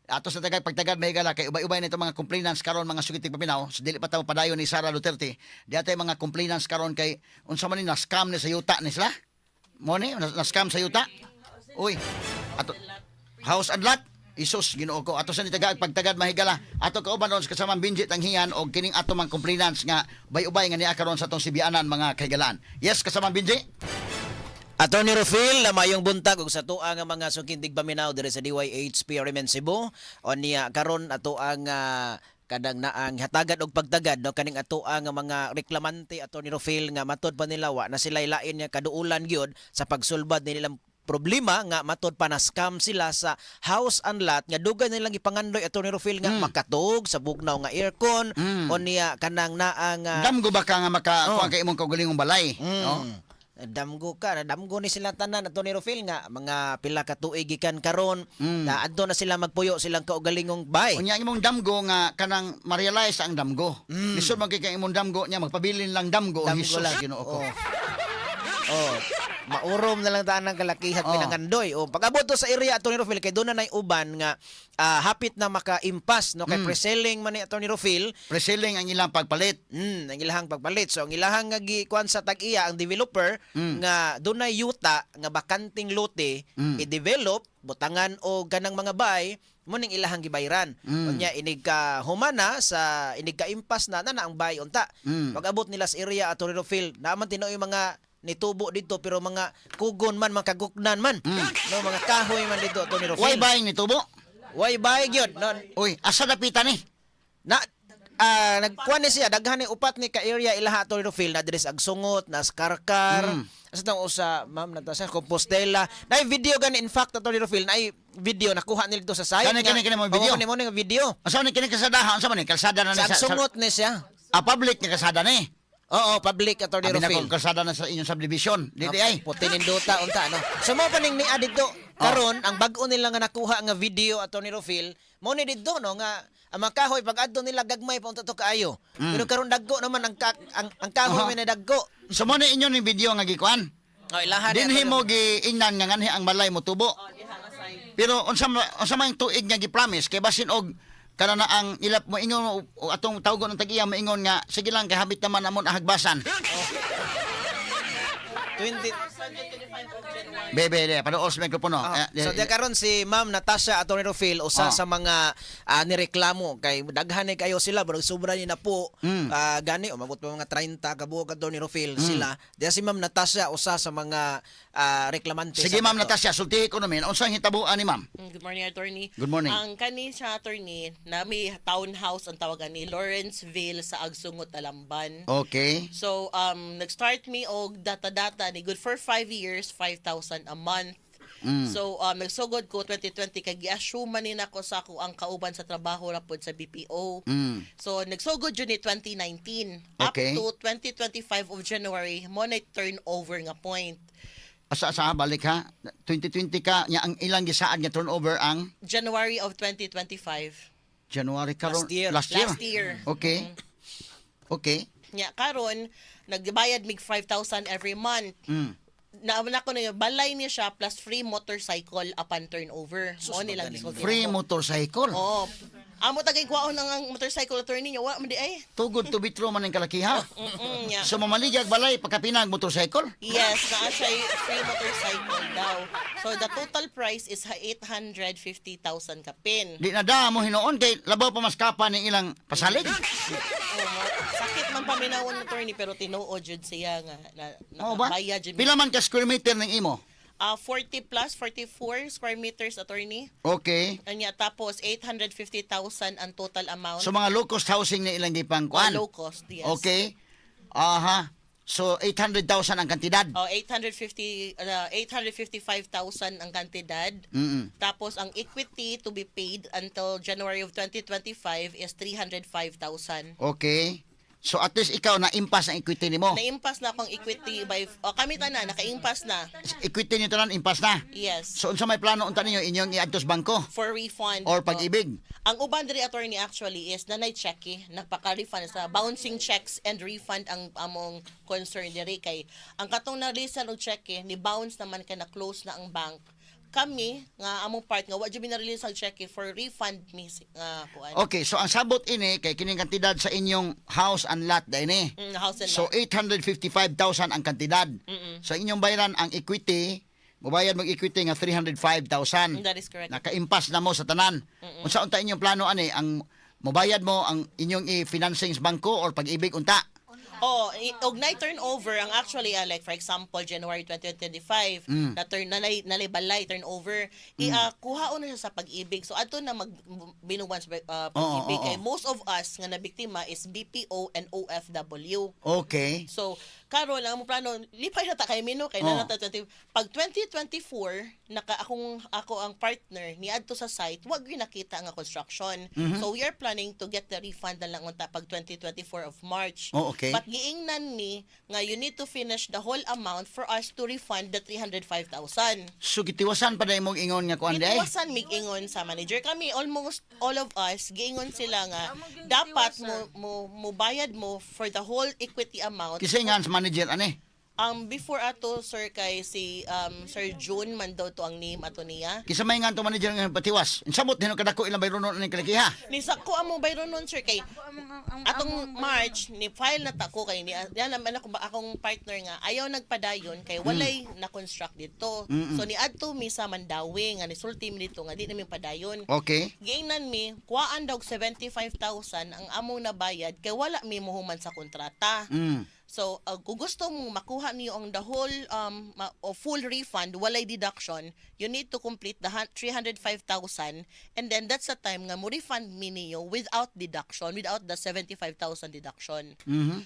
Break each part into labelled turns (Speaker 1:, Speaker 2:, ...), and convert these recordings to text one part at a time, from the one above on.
Speaker 1: Ato sa tagad pagtagad, mahigala, kay ubay-ubay nito mga complainants karon, mga sugitig paminaw. So dili pa ta padayon ni Sara Duterte. Di atay mga complainants karon kay unsa man ni na scam ni sa yuta ni sila. Mo ni na scam sa yuta. Uy, ato house and lot. Isus, Ginoo ko. Ato sa ni tagad pagtagad, mahigala. Ato kauban ron sa kasamang Benji Tanghian og kining ato mga complainants nga ubay-ubay nga niya karon sa atong sibianan, mga kahigalaan. Yes, kasamang Benji.
Speaker 2: Attorney Rufil, mayong buntag ug sa tua nga mga sukindig paminaw diri sa DYHP Remen Cebu. O niya karon ato ang kadang naang hatagan og pagtagad, no, kaning ato ang mga reklamante, Attorney Rufil, nga matod pa nila wa na sila lain nga kaduulan gyud sa pagsulbad nilang problema nga matod pa na scam sila sa house and lot nga dugay nilang gipangandoy, Attorney Rufil, nga makatug sa bugnaw nga aircon o niya kanang naang
Speaker 1: Damgo ba ka nga maka kuan kay imong kaugalingong balay, no?
Speaker 2: Damgo ka, damgo ni sila tanan, Attorney Rufil, nga mga pila ka tuig gikan karon na adto na sila magpuyo silang kaugalingong bay.
Speaker 1: Unya imong damgo nga kanang ma-realize ang damgo. Lisod man kay kang imong damgo niya magpabilin lang damgo.
Speaker 2: Damgo
Speaker 1: Jesus,
Speaker 2: lang.
Speaker 1: Ginoo ko.
Speaker 2: Oh. Maurom na lang taan ng kalakihan pinangandoy. Oh, pag-abot to sa area, Attorney Rufil, kay doon na nay uban nga hapit na maka-impas, no, kay pre-selling man ni Attorney Rufil.
Speaker 1: Preselling ang ilang pagpalit.
Speaker 2: Ang ilahang pagpalit. So ang ilahang nga gikuan sa tag-iya ang developer nga dunay yuta nga bakanting lote, i-develop, butangan og kanang mga bay mo ning ilahang gibayran. Unya inig ka humana sa inig ka impas na na, na ang bay unta. Pag-abot nila sa area, Attorney Rufil, naaman tinuoy mga nitubo dito pero mga kugon man, mga kaguknan man. No, mga kahoy man dito, Attorney Rufil.
Speaker 1: Way bay ni tubo?
Speaker 2: Way bay gyud. No,
Speaker 1: Uy, asa dapita ni?
Speaker 2: Na nagkuan ni siya, daghan ni upat ni ka area ilaha, Attorney Rufil, na diri sa Agsungot, na sa Karkar, asa tong usa, ma'am, na sa Compostela. Na video gani in fact, Attorney Rufil, na video nakuha nila dito sa site.
Speaker 1: Kani, kani, kani mo video?
Speaker 2: Oo, kani mo ni nga video.
Speaker 1: Asa ni kini kasadahan? Unsa man ni kalsada na ni
Speaker 2: Sa Agsungot ni siya.
Speaker 1: Ah, public nga kalsada ni.
Speaker 2: Oo, public, Attorney
Speaker 1: Abi na
Speaker 2: Rufil.
Speaker 1: kung kalsada na sa inyong subdivision. Dili ay.
Speaker 2: Puti nindota unta, no. So mo pa ning niya dito karon ang bag-o nila nga nakuha nga video, Attorney Rufil, mo ni didto, no, nga ang mga kahoy pag adto nila gagmay pa unta to kaayo. Pero karon dagko naman ang kahoy may nadagko.
Speaker 1: So mo ni inyo ni video nga gikuan.
Speaker 2: Oh, ilahan ni
Speaker 1: Dinhi
Speaker 2: Attorney
Speaker 1: mo giingnan nga nganhi ang balay mo tubo. Pero unsa man tuig nga gi-promise kay basin og kana na ang ilap mo ingon o atong tawgon ng tag-iya moingon nga sige lang kay habit naman amon ahagbasan.
Speaker 2: 20
Speaker 1: Bebe, de, paduol sa mikropono.
Speaker 2: Ah,
Speaker 1: Eh,
Speaker 2: so
Speaker 1: eh,
Speaker 2: di karon si Ma'am Natasha, Attorney Rufil, usa sa mga nireklamo kay daghan ni kayo sila, pero sobra ni na po gani umabot pa mga 30 ka buok, Attorney Rufil, sila. Di si Ma'am Natasha usa sa mga reklamante
Speaker 1: Sige
Speaker 2: sa
Speaker 1: Ma'am
Speaker 2: ato.
Speaker 1: Natasha, sultihi ko namin. Unsang hitabuan ni Ma'am?
Speaker 3: Good morning, attorney.
Speaker 1: Good morning.
Speaker 3: Ang kani siya, attorney, na may townhouse ang tawagan ni Lawrenceville sa Agsungot, Talamban. So, nag-start me og data-data ni good for 5 years, 5,000 a month. So, nagsugod ko 2020 kay gi-assume man ni nako sa ako ang kauban sa trabaho ra pod sa BPO. So, nagsugod jud ni 2019 up to 2025 of January mo na turnover nga point.
Speaker 1: Asa asa balik ha. 2020 ka nya ang ilang gisaad nga turnover ang
Speaker 3: January of 2025.
Speaker 1: January karon?
Speaker 2: Last year.
Speaker 1: Last year.
Speaker 3: Last year. Nya karon nagbayad mig 5,000 every month. Na ko na balay niya siya plus free motorcycle upon turnover. Mo nilang gisulti
Speaker 1: Free
Speaker 3: nako.
Speaker 1: motorcycle.
Speaker 3: Oo. Amo tagay kwaon ang motorcycle, attorney niya wa man di ay.
Speaker 1: Too good to be true man ang kalakiha.
Speaker 3: Nya.
Speaker 1: So mamaligag balay pagkapinag motorcycle.
Speaker 3: Yes, naa siya free motorcycle daw. So the total price is 850,000 kapin.
Speaker 1: Di na da mo hinuon kay labaw pa mas kapa ni ilang pasalig.
Speaker 3: Oo, sakit man paminawon, attorney, pero tinuod jud siya nga na,
Speaker 1: Mao ba?
Speaker 3: nakabayad jud.
Speaker 1: Pila man ka square meter ning imo?
Speaker 3: 40 plus 44 square meters, attorney. Anya tapos 850,000 ang total amount.
Speaker 1: So mga low cost housing na ilang gipang kuan.
Speaker 3: Oh, low cost, yes.
Speaker 1: Okay. Aha. So 800,000 ang kantidad.
Speaker 3: Oh, 850 855,000 ang kantidad. Tapos ang equity to be paid until January of 2025 is 305,000.
Speaker 1: Okay. So at least ikaw na impas ang equity nimo.
Speaker 3: Na-impas na akong equity by oh, kami tanan naka-impas na.
Speaker 1: Equity niyo tanan impas na.
Speaker 3: Yes.
Speaker 1: So unsa may plano unta ninyo inyong iadtos bangko
Speaker 3: For refund.
Speaker 1: or Pag-IBIG?
Speaker 3: Oh. Ang uban diri, attorney, actually is nanay check nagpaka-refund sa bouncing checks and refund ang among concern diri kay ang katong na-release og check ni bounce naman kay na close na ang bank. Kami nga among part nga wa jud mi na-release ang cheque for refund mi nga kuan.
Speaker 1: Okay, so ang sabot ini kay kining kantidad sa inyong house and lot dai ni.
Speaker 3: House and
Speaker 1: So
Speaker 3: lot.
Speaker 1: 855,000 ang kantidad. Sa inyong bayaran ang equity, mubayad mag equity nga 305,000.
Speaker 3: That is correct.
Speaker 1: Nakaimpas na mo sa tanan. Unsa unta inyong plano ani ang mobayad mo ang inyong i-financing sa bangko or Pag-IBIG unta?
Speaker 3: Oh, og night turnover ang actually like for example January 2025 na turn na balay turnover, kuhaon na siya sa Pag-IBIG. So adto na mag binuwan sa Pag-IBIG
Speaker 1: Oo, oo,
Speaker 3: kay most of us nga nabiktima is BPO and OFW. So karon ang among plano, lipay na ta kay mino kay na ta 20 pag 2024 naka akong ako ang partner ni adto sa site, wag gyud nakita nga construction. So we are planning to get the refund na lang unta pag 2024 of March. But giingnan ni nga you need to finish the whole amount for us to refund the 305,000.
Speaker 1: So gitiwasan pa dai mong ingon nga kuan day.
Speaker 3: Gitiwasan mig ingon sa manager kami, almost all of us giingon sila nga
Speaker 4: Amo gyud
Speaker 3: dapat
Speaker 4: gitiwasan.
Speaker 3: mo bayad mo for the whole equity amount.
Speaker 1: Kasi nga sa manager ani.
Speaker 3: Before ato, sir, kay si Sir June man daw to ang name ato niya.
Speaker 1: Kisa may nga to manager nga patiwas. Insabot hino kadako ilang bayronon aning kalakiha.
Speaker 3: Ni sako among bayron nun, sir, kay
Speaker 4: Ako ang
Speaker 3: atong
Speaker 4: among
Speaker 3: March ni file na ta ko kay ni yan naman ako akong partner nga ayaw nagpadayon kay walay na construct dito. So ni adto mi sa Mandaue nga nisulti mi dito nga di namin padayon. Giingnan mi kuhaan daw 75,000 ang among nabayad kay wala mi mohuman sa kontrata. So, kung gusto mong makuha niyo ang the whole o full refund, walay deduction, you need to complete the 305,000 and then that's the time nga mo refund mi niyo without deduction, without the 75,000 deduction.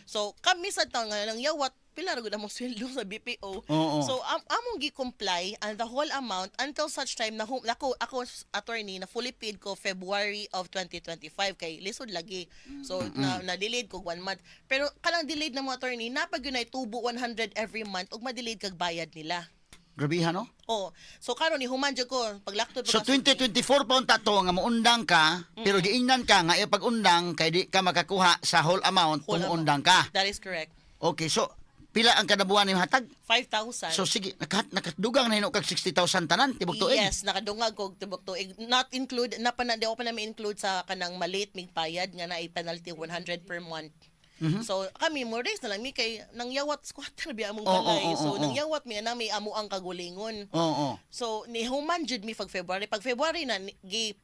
Speaker 3: So, kami sa taon nga nang yawat, pila ra gud among sweldo sa BPO. So, among gi-comply and the whole amount until such time na ako attorney na fully paid ko February of 2025 kay lisod lagi. So, na delayed ko one month. Pero kanang delayed na mo, attorney, napag yun ay tubo 100 every month ug ma-delayed kag bayad nila.
Speaker 1: Grabihan, no?
Speaker 3: Oh, so karon ni human jud ko paglaktod.
Speaker 1: So 2024 pa unta to nga muundang ka, pero giingnan ka nga pag undang kay di ka makakuha sa whole amount
Speaker 3: Whole
Speaker 1: kung
Speaker 3: amount.
Speaker 1: undang ka.
Speaker 3: That is correct.
Speaker 1: Okay, so pila ang kada buwan ni hatag?
Speaker 3: 5,000.
Speaker 1: So sige, nakadugang na hino kag 60,000 tanan tibok tuig.
Speaker 3: Yes, nakadungag og tibok tuig. Not include na pa na di ako pa namin include sa kanang malate mig bayad nga naay penalty 100 per month. So kami mo raise na lang mi kay nang yawat squatter biya among balay. So nang yawat mi na may amo ang kagulingon. So ni human jud mi pag February. Pag February na gi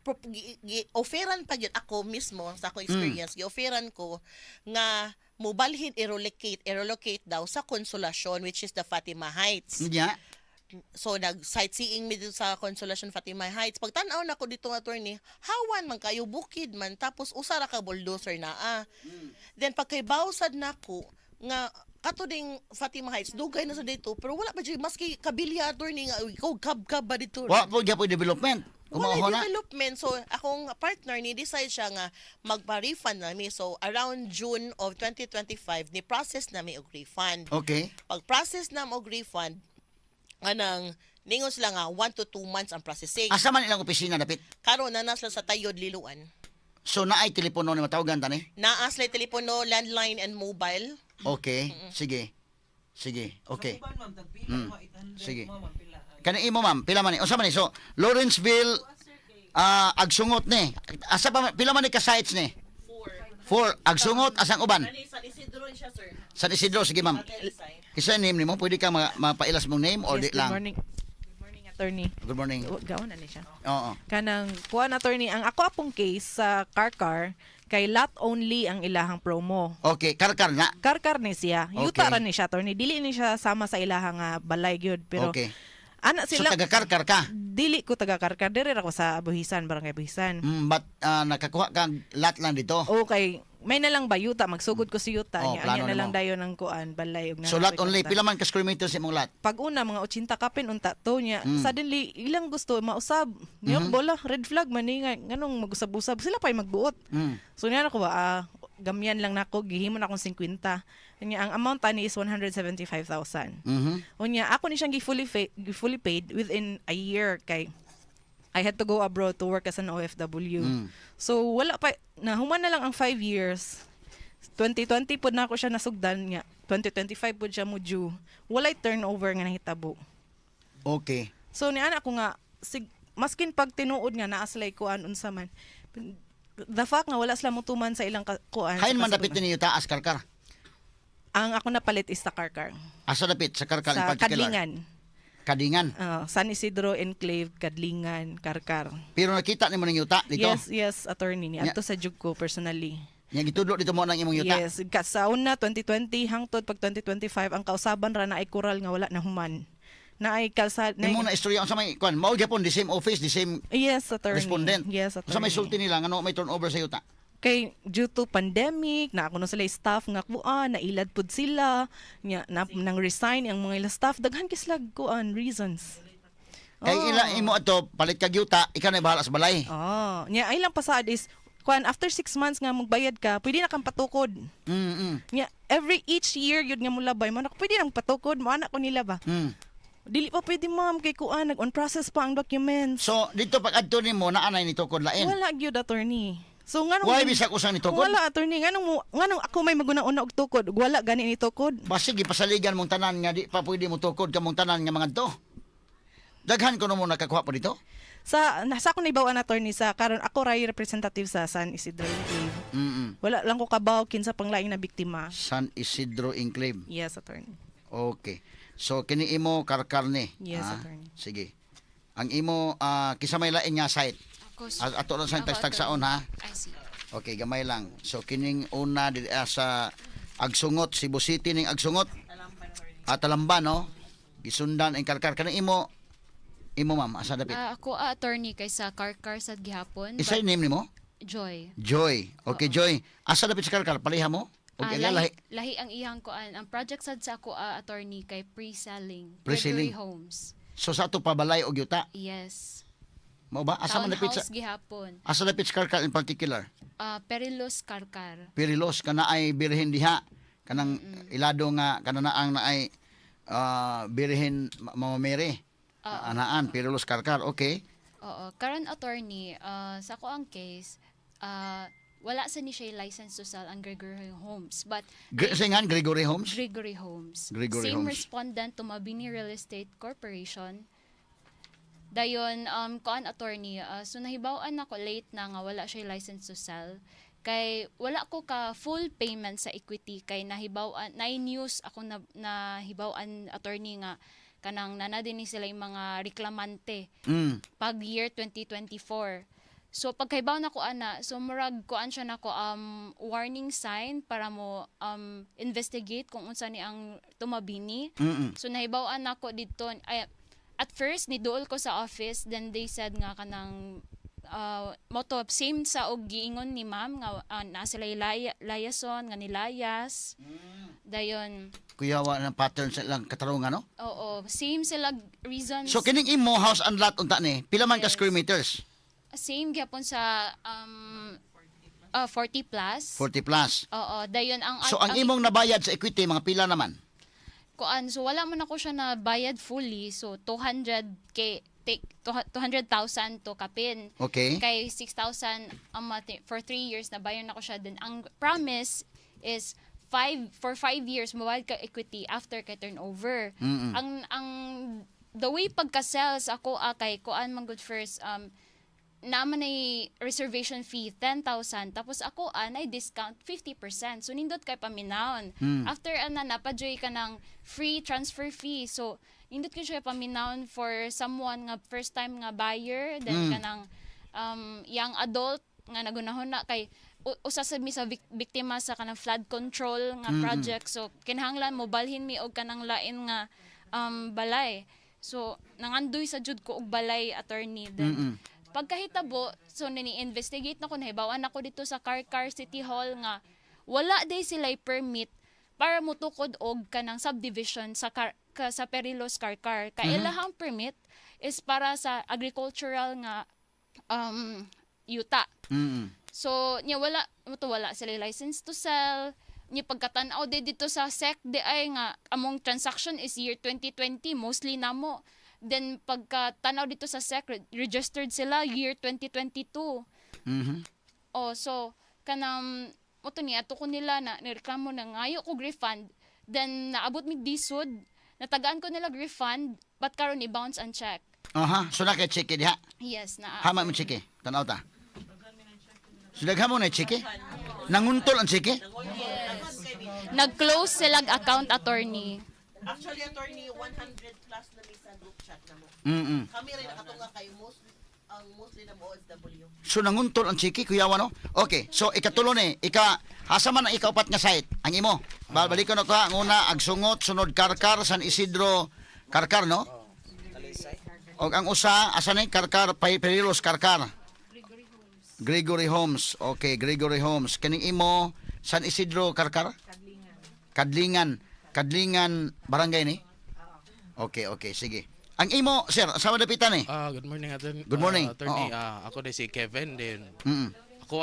Speaker 3: offeran pa gyud ako mismo sa akong experience, gi offeran ko nga mobalhin i-relocate daw sa Consolacion, which is the Fatima Heights.
Speaker 1: Nya.
Speaker 3: So nag sightseeing mi dito sa Consolacion Fatima Heights. Pagtan-aw nako dito, attorney, hawan man kayo, bukid man, tapos usa ra ka bulldozer naa. Then pagkaybaw sad nako nga kato ding Fatima Heights dugay na sa dito pero wala pa jud maski kabilya, attorney, nga ikaw kab-kab ba dito.
Speaker 1: Wa po gyapon development.
Speaker 3: Wala
Speaker 1: Kumaho na.
Speaker 3: development. So, akong partner ni decide siya nga magpa-refund nami. So, around June of 2025, ni process nami og refund. Pag process na og refund, anang ningon sila nga 1 to 2 months ang processing.
Speaker 1: Asa man ilang opisina dapit?
Speaker 3: Karon na sila sa Tayod, Liloan.
Speaker 1: So naay telepono ni matawagan tani?
Speaker 3: Naa sila telepono, landline and mobile.
Speaker 1: Okay, sige. Sige, okay.
Speaker 5: Sa uban, ma'am, tagpila mo, 800
Speaker 1: Sige.
Speaker 5: mo, ma'am, pila.
Speaker 1: Kani imo, ma'am, pila man ni? Unsa man ni? So Lawrenceville, Agsungot ni. Asa pa pila man ni ka sites ni?
Speaker 3: Four.
Speaker 1: Four. Agsungot asang uban?
Speaker 3: Kani San Isidro siya, sir.
Speaker 1: San Isidro, sige, ma'am.
Speaker 3: Hotel side.
Speaker 1: Kisa name nimo, pwede ka mapailas mong name or di
Speaker 4: Yes, good
Speaker 1: lang.
Speaker 4: morning. Good morning, attorney.
Speaker 1: Good morning.
Speaker 4: Gaon na ni siya.
Speaker 1: Oo.
Speaker 4: Kanang kuan, attorney, ang ako apong case sa Carcar kay lot only ang ilahang promo.
Speaker 1: Okay, Karkar na.
Speaker 4: Karkar ni siya. Yuta ra ni siya, attorney. Dili ni siya sama sa ilahang balay gyud pero ana
Speaker 1: So
Speaker 4: sila
Speaker 1: taga Karkar ka.
Speaker 4: Dili ko taga Karkar, diri ra ko sa Buhisan, Barangay Buhisan.
Speaker 1: But nakakuha kang lot lang dito.
Speaker 4: Okay, may na lang ba yuta magsugod ko si yuta
Speaker 1: Oh,
Speaker 4: niya.
Speaker 1: plano
Speaker 4: Anya na lang
Speaker 1: nimo.
Speaker 4: dayon ang kuan balay ug
Speaker 1: So lot
Speaker 4: naa ko'y
Speaker 1: only,
Speaker 4: kwarta.
Speaker 1: pila man ka square meters imong lot?
Speaker 4: Pag una mga 80 kapin unta to niya, suddenly ilang gusto mausab niya. Bola, red flag man ni nga nganong magusab-usab sila pa'y magbuot. So niya ako ba, gamyan lang nako, gihimo na akong 50 niya. Ang amount ani is 175,000. Unya ako ni siyang gi fully paid within a year kay I had to go abroad to work as an OFW. So wala pa na human na lang ang 5 years. 2020 pod na ako siya nasugdan nga 2025 pod siya mo due. Walay turnover nga nahitabo. So ni ana ko nga Sig maskin pag tinuod nga naa sila kuan unsa man, the fact nga wala sila motuman sa ilang kuan sa
Speaker 1: Hain man dapit
Speaker 4: kasiguran.
Speaker 1: ni yuta as Karkar?
Speaker 4: Ang ako napalit is sa Karkar.
Speaker 1: Asa dapit sa Karkar in
Speaker 4: Sa
Speaker 1: particular?
Speaker 4: Kadlingan.
Speaker 1: Kadingan.
Speaker 4: San Isidro Enclave, Kadlingan, Karkar.
Speaker 1: Pero nakita nimo ning yuta dito?
Speaker 4: Yes, attorney, ni adto sa jug ko personally.
Speaker 1: Nya gitudlo dito mo nang imong yuta.
Speaker 4: Yes, sa una 2020 hangtod pag 2025, ang kausaban ra na ay kural nga wala na human. Na ay kalsad na.
Speaker 1: Imo na istorya unsa may kuan, mao gyapon the same office, the same
Speaker 4: Yes, attorney.
Speaker 1: respondent.
Speaker 4: Yes, attorney.
Speaker 1: Unsa may sulti nila ngano may turnover sa yuta?
Speaker 4: Kay due to pandemic na ako na sila staff nga kuan, nailad pud sila nya na, nang resign ang mga ila staff, daghan kay sila kuan reasons.
Speaker 1: Kay ila imo ato palit kag yuta, ikaw na bahala sa balay.
Speaker 4: Oh, nya ay lang pasaad is kuan, after 6 months nga magbayad ka, pwede na kang patukod. Nya every each year yun nga mulabay mo na pwede nang patukod mo anak ko nila ba. Dili pa pwede, ma'am, kay kuan, nag on process pa ang documents.
Speaker 1: So dito pag adto nimo naa nay nitukod lain.
Speaker 4: Wala gyud, attorney. So nganong
Speaker 1: Why bisag usang nitukod?
Speaker 4: Wala, attorney, nganong ako may maguna-una og tukod ug wala gani ni tukod?
Speaker 1: Basig gipasaligan mong tanan nga di pa pwede mo tukod ka mong tanan nga mga to. Daghan ko mo nakakuha po dito.
Speaker 4: Sa nasa ako naibaw, attorney, sa karon ako ray representative sa San Isidro Enclave. Wala lang ko kabaw kinsa pang laing na biktima.
Speaker 1: San Isidro Enclave.
Speaker 4: Yes, attorney.
Speaker 1: Okay. So kini imo Karkarne.
Speaker 4: Yes,
Speaker 1: Ah,
Speaker 4: attorney.
Speaker 1: sige. Ang imo kinsa may lain nga site?
Speaker 6: Ako,
Speaker 1: Ato lang sa
Speaker 6: ako,
Speaker 1: tagtagsaon ha.
Speaker 6: I see.
Speaker 1: Okay, gamay lang. So kining una diri sa Agsungot, Cebu City ning Agsungot. At Talamban, no? Gisundan ang Karkar. Kaning imo imo ma'am, asa dapit?
Speaker 6: Ako, attorney, kay sa Karkar sa gihapon.
Speaker 1: Isa
Speaker 6: But
Speaker 1: name nimo?
Speaker 6: Joy.
Speaker 1: Joy. Okay, Joy. Asa dapit sa Karkar? Paliha mo? Okay,
Speaker 6: Lahi,
Speaker 1: lahi.
Speaker 6: lahi ang iyang kuan. Ang project sad sa ako, attorney, kay pre-selling.
Speaker 1: Pre-selling.
Speaker 6: Gregory Homes.
Speaker 1: So sa ato pabalay og yuta.
Speaker 6: Yes.
Speaker 1: Mao ba? Asa man dapit sa
Speaker 6: Townhouse gihapon.
Speaker 1: Asa dapit sa Karkar in particular?
Speaker 6: Perilos Karkar.
Speaker 1: Perilos kana ay birhen diha kanang ilado nga kananaang na ay birhen Mama Mary. Anaan Perilos Karkar. Okay.
Speaker 6: Oo. Karon, attorney, sa ako ang case, wala sa ni siya license to sell ang Gregory Homes. But
Speaker 1: Singan Gregory Homes.
Speaker 6: Gregory Homes.
Speaker 1: Gregory
Speaker 6: Same
Speaker 1: Homes.
Speaker 6: respondent to Mabini Real Estate Corporation. Dayon, kuan, attorney, so nahibaw-an ako late na nga wala siya license to sell. Kay wala ko ka full payment sa equity kay nahibaw-an na news ako na nahibaw-an, attorney, nga kanang nana din ni sila yung mga reklamante pag year 2024. So pagkaibaw na ko ana, so murag kuan siya nako warning sign para mo investigate kung unsa ni ang Tumabini. So nahibaw-an nako didto ay at first niduol ko sa office, then they said nga kanang mo to same sa og giingon ni ma'am nga naa sila liaison nga nilayas. Dayon
Speaker 1: Kuya wa ng pattern sa ilang katarungan, no?
Speaker 6: Oo, same sila reasons.
Speaker 1: So kining imo house and lot unta ni, pila man ka
Speaker 6: Yes.
Speaker 1: square meters?
Speaker 6: Same gyapon sa 40 plus.
Speaker 1: 40 plus.
Speaker 6: Oo, dayon ang
Speaker 1: So ang imong nabayad sa equity mga pila naman?
Speaker 6: Kuan, so wala man ako siya na bayad fully, so 200K, take 200,000 to kapin. Kay 6,000 a month for 3 years na bayad na ko siya. Then ang promise is 5 for 5 years mabayad ka equity after kay turnover. Ang the way pagka-sales ako kay kuan man good first naman ay reservation fee 10,000, tapos ako nay discount 50%, so nindot kay paminawon. After ana napajoy ka ng free transfer fee, so nindot kay siya paminawon for someone nga first time nga buyer, then kanang young adult nga nagunahon na kay usa sa mi sa biktima sa kanang flood control nga project, so kinahanglan mo balhin mi og kanang lain nga balay. So nangandoy sa jud ko og balay, attorney. Then pagkahitabo, so nini-investigate na ko, nahibawan ako dito sa Carcar City Hall nga wala day sila permit para motukod og kanang subdivision sa Perilos Carcar. Kay ilahang permit is para sa agricultural nga yuta. So, niya wala mo to, wala sila license to sell. Niya pagkatan-aw de dito sa SEC di ay nga among transaction is year 2020 mostly namo. Then pagkatanaw dito sa SEC, registered sila year 2022. Oh, so kanang mo to ni ato ko nila na nireklamo na ngayo ko refund. Then naabot mig DHSUD, natagaan ko nila refund, but karon i-bounce ang check.
Speaker 1: Aha, so na kay cheke diha.
Speaker 6: Yes, na.
Speaker 1: Hama mo cheke. Tanaw ta. So daghan mo na cheke. Nanguntol ang cheke.
Speaker 6: Nag-close sila account, attorney.
Speaker 3: Actually, attorney, 100 plus na mi sa group chat na mo. Kami rin nakatunga kayo most ang mostly na mo OFW.
Speaker 1: So nanguntol ang chiki, kuyawa no? Okay, so ikatulo ni, ika asa man ang ikaupat nga site ang imo. Balikon ako ha, ang una Agsungot, sunod Karkar, San Isidro, Karkar no? Og ang usa asa ni Karkar, Perilos Karkar. Gregory Homes. Okay, Gregory Homes. Kining imo San Isidro Karkar? Kadlingan. Kadlingan barangay ni? Okay, sige. Ang imo, sir, sa madapitan ni?
Speaker 7: Ah, good morning, attorney.
Speaker 1: Good morning.
Speaker 7: Attorney,
Speaker 1: Oo.
Speaker 7: ako din si Kevin din. Ako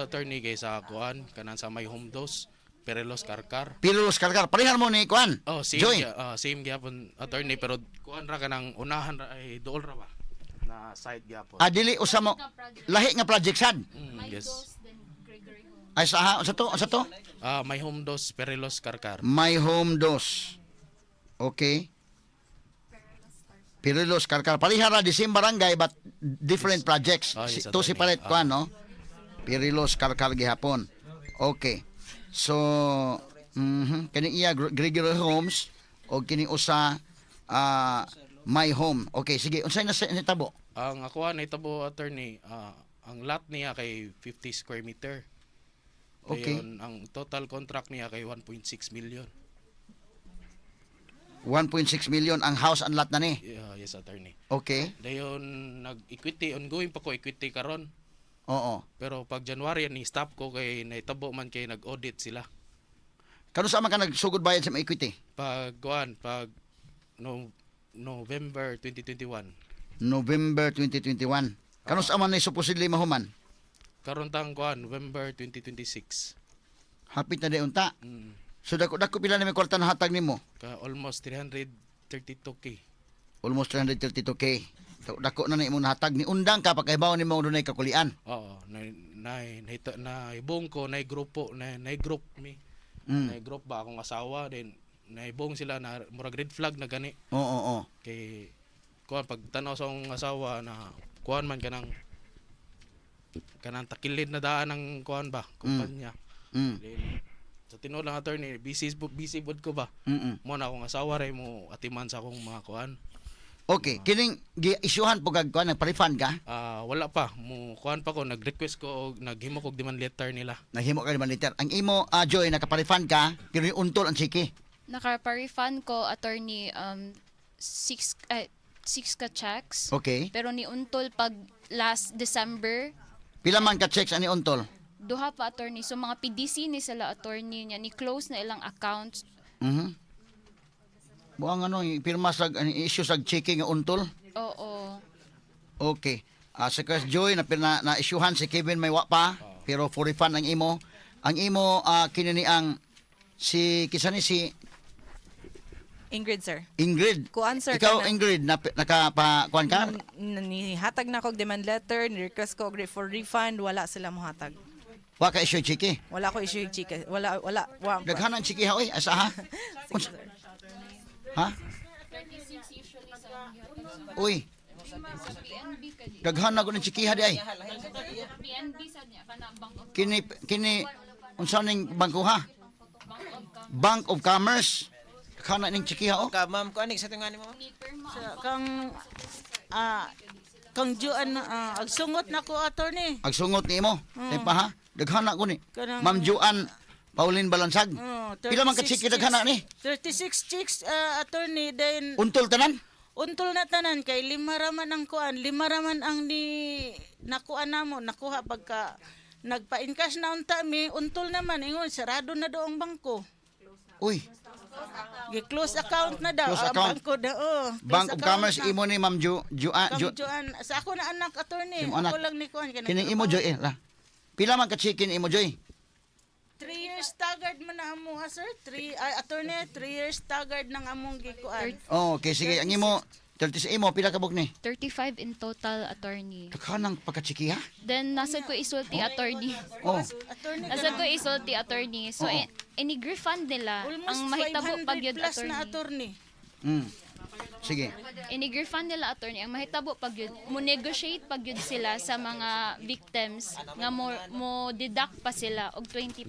Speaker 7: attorney kay sa kuan kanan sa may home dose, Perelos Karkar.
Speaker 1: Perilos Karkar. Parehan mo ni kuan.
Speaker 7: Oh, same
Speaker 1: Joy.
Speaker 7: Same gyapon attorney pero kuan ra kanang unahan ra ay dool ra ba na site gyapon.
Speaker 1: Ah, dili usa mo lahi nga project sad.
Speaker 7: Yes.
Speaker 6: Then Gregory Homes.
Speaker 1: Ay sa ha, unsa to? Unsa to?
Speaker 7: Ah, may home dose Perelos Karkar.
Speaker 1: My Home Dos. Okay. Perilos Karkar. Parehara the same barangay but different projects.
Speaker 7: Oh, yes,
Speaker 1: Two
Speaker 7: attorney.
Speaker 1: separate kuan no? Perilos Karkar gihapon. Okay. So, kini iya Gregory Homes o kini usa My Home. Okay, sige. Unsay na sa nitabo?
Speaker 7: Ang ako nahitabo attorney, ang lot niya kay 50 square meter.
Speaker 1: Okay.
Speaker 7: Dayon, ang total contract niya kay 1.6 million.
Speaker 1: 1.6 million ang house and lot na ni.
Speaker 7: Yeah, yes, attorney.
Speaker 1: Okay.
Speaker 7: Dayon nag-equity ongoing pa ko equity karon.
Speaker 1: Oo.
Speaker 7: Pero pag January ni stop ko kay naitabo man kay nag-audit sila.
Speaker 1: Kano sa man ka nagsugod bayad sa mga equity?
Speaker 7: Pag kuan pag no November 2021.
Speaker 1: November 2021. Kano sa man ni supposedly mahuman?
Speaker 7: Karon tang kuan November 2026.
Speaker 1: Hapit na di unta. So dako dako pila na may kwarta na hatag nimo?
Speaker 7: Ka almost 332K.
Speaker 1: Almost 332K. Dako, dako na na imong nahatag ni undang ka pagkahibaw nimo dunay kakulian.
Speaker 7: Oo, na na na, na ibong ko na grupo na na group mi. Na group ba akong asawa then naibong sila na murag red flag na gani
Speaker 1: Oo, oo.
Speaker 7: kay kuan pag tanaw sa akong asawa na kuan man kanang kanang takilid na daan ang kuan ba kumpanya. Then, sa tinuod lang attorney, busy busy bud ko ba. Mo na akong asawa ray mo atiman sa akong mga kuan.
Speaker 1: Okay, kining gi-issuehan po kag kuan nagpa-refund ka?
Speaker 7: Ah, wala pa mo kuan pa ko nag-request ko og naghimo kog demand letter nila.
Speaker 1: Naghimo ka naman liter. Ang imo Joy nakapa-refund ka pero yung untol ang chiki.
Speaker 6: Nakapa-refund ko, attorney, six ka checks.
Speaker 1: Okay.
Speaker 6: Pero ni untol pag last December,
Speaker 1: Pila man ka checks ani untol?
Speaker 6: Duha pa, attorney. So mga PDC ni sila, attorney niya ni close na ilang accounts.
Speaker 1: Buang ano, pirma sa ani issue sa chiki nga untol.
Speaker 6: Oo.
Speaker 1: Okay. Ah, si Chris Joy na na, na isyuhan si Kevin may wa pa pero for refund ang imo. Ang imo kini ni ang si kisa ni si
Speaker 4: Ingrid, sir.
Speaker 1: Ingrid.
Speaker 4: Kuan, sir,
Speaker 1: Ikaw
Speaker 4: kana-
Speaker 1: Ingrid na nakapa kuan ka?
Speaker 4: Nihatag na ko og demand letter, ni-request ko og for refund, wala sila mohatag.
Speaker 1: Wa ka issue chiki.
Speaker 4: Wala ko issue yung chika. Wala, wala. Wa.
Speaker 1: Daghan ang chiki ha oy asa ha?
Speaker 4: Sige, sir.
Speaker 1: Ha?
Speaker 6: 36 usually sa
Speaker 1: Uy,
Speaker 6: PNB ka di.
Speaker 1: daghan na ko ng chiki ha di ay.
Speaker 6: PNB sa niya kana Bank of
Speaker 1: Kini kini unsa ning bangko ha?
Speaker 6: Bank of Commerce.
Speaker 1: Bank of Commerce. Daghan na ning chiki ha oh.
Speaker 2: Ka ma'am kuan sa tungan nimo?
Speaker 6: Ni pirma
Speaker 8: Sa- Kang kang Juan agsungot na ko attorney.
Speaker 1: Agsungot ni imo. Mm. pa ha? Daghan na ko ni.
Speaker 8: Kanang-
Speaker 1: Ma'am Joan Pauline Balansag.
Speaker 8: Oh,
Speaker 1: Pila man ka
Speaker 8: 36
Speaker 1: chiki daghan na ni?
Speaker 8: 36 chicks attorney then
Speaker 1: Untol tanan.
Speaker 8: untol na tanan kay lima ra man ang kuan, lima ra man ang ni nakuha namo, nakuha pagka nagpa-encash na unta mi, untol naman ingon sarado na do ang bangko.
Speaker 1: Uy,
Speaker 8: Gi-close account na daw
Speaker 1: Close
Speaker 8: ang
Speaker 1: account.
Speaker 8: bangko na oh. Close
Speaker 1: Bank of
Speaker 8: account
Speaker 1: Commerce
Speaker 8: na.
Speaker 1: imo ni Ma'am Jo Joan
Speaker 8: Kang
Speaker 1: Jo
Speaker 8: Joan, sa ako na anak attorney,
Speaker 1: Imo anak.
Speaker 8: ako lang ni kuan kay
Speaker 1: Kining imo Joy eh lah. Pila man ka chicken imo Joy?
Speaker 8: 3 years staggered man na amo ah, sir. 3 ay attorney, 3 years staggered ng among gikuan.
Speaker 1: Oh, okay sige ang imo 30 sa imo pila ka buk ni?
Speaker 6: 35 in total, attorney.
Speaker 1: Daghan ang pagka-chiki ha.
Speaker 6: Then nasa ko isulti, attorney.
Speaker 1: Oh,
Speaker 8: Attorney
Speaker 6: Nasa ko isulti, attorney. So
Speaker 1: Oo.
Speaker 6: ini refund nila
Speaker 8: almost
Speaker 6: ang mahitabo
Speaker 8: 500
Speaker 6: pag yun,
Speaker 8: plus
Speaker 6: attorney.
Speaker 8: na attorney.
Speaker 1: Sige.
Speaker 6: Inig-refund nila, attorney, ang mahitabo pag yun, mo negotiate pag yun sila sa mga victims nga mo deduct pa sila og 20%.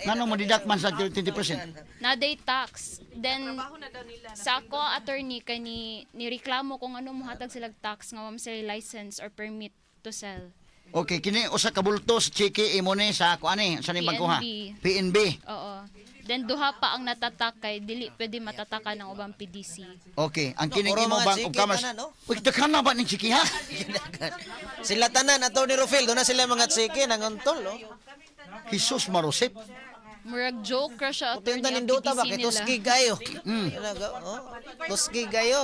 Speaker 1: Ngano mo deduct man sa 20%?
Speaker 6: Na they tax. Then sa ako, attorney, kay ni reklamo kung ano mohatag sila tax nga wa man sila license or permit to sell.
Speaker 1: Okay, kini usa ka bulto sa chiki imo ni sa kuan ni, sa ni bangko ha?
Speaker 6: PNB.
Speaker 1: PNB.
Speaker 6: Oo. Then duha pa ang natatak kay dili pwede matatakan ng ubang PDC.
Speaker 1: Okay, ang
Speaker 2: No,
Speaker 1: kining
Speaker 2: puro
Speaker 1: imo
Speaker 2: mga
Speaker 1: Bank of
Speaker 2: chiki
Speaker 1: Commerce.
Speaker 2: tanan, no?
Speaker 1: Uy, daghan na ba ning chiki ha?
Speaker 2: Sila tanan, Attorney Rufil, doon na sila mga tsiki, nanguntol, oh.
Speaker 1: Jesus Marosep.
Speaker 6: Murag joke ra siya,
Speaker 2: Ito yung
Speaker 6: attorney, ang
Speaker 2: taninduta ba?
Speaker 6: PDC
Speaker 2: Kay
Speaker 6: nila.
Speaker 2: Tuski kayo. Oh, tuski kayo.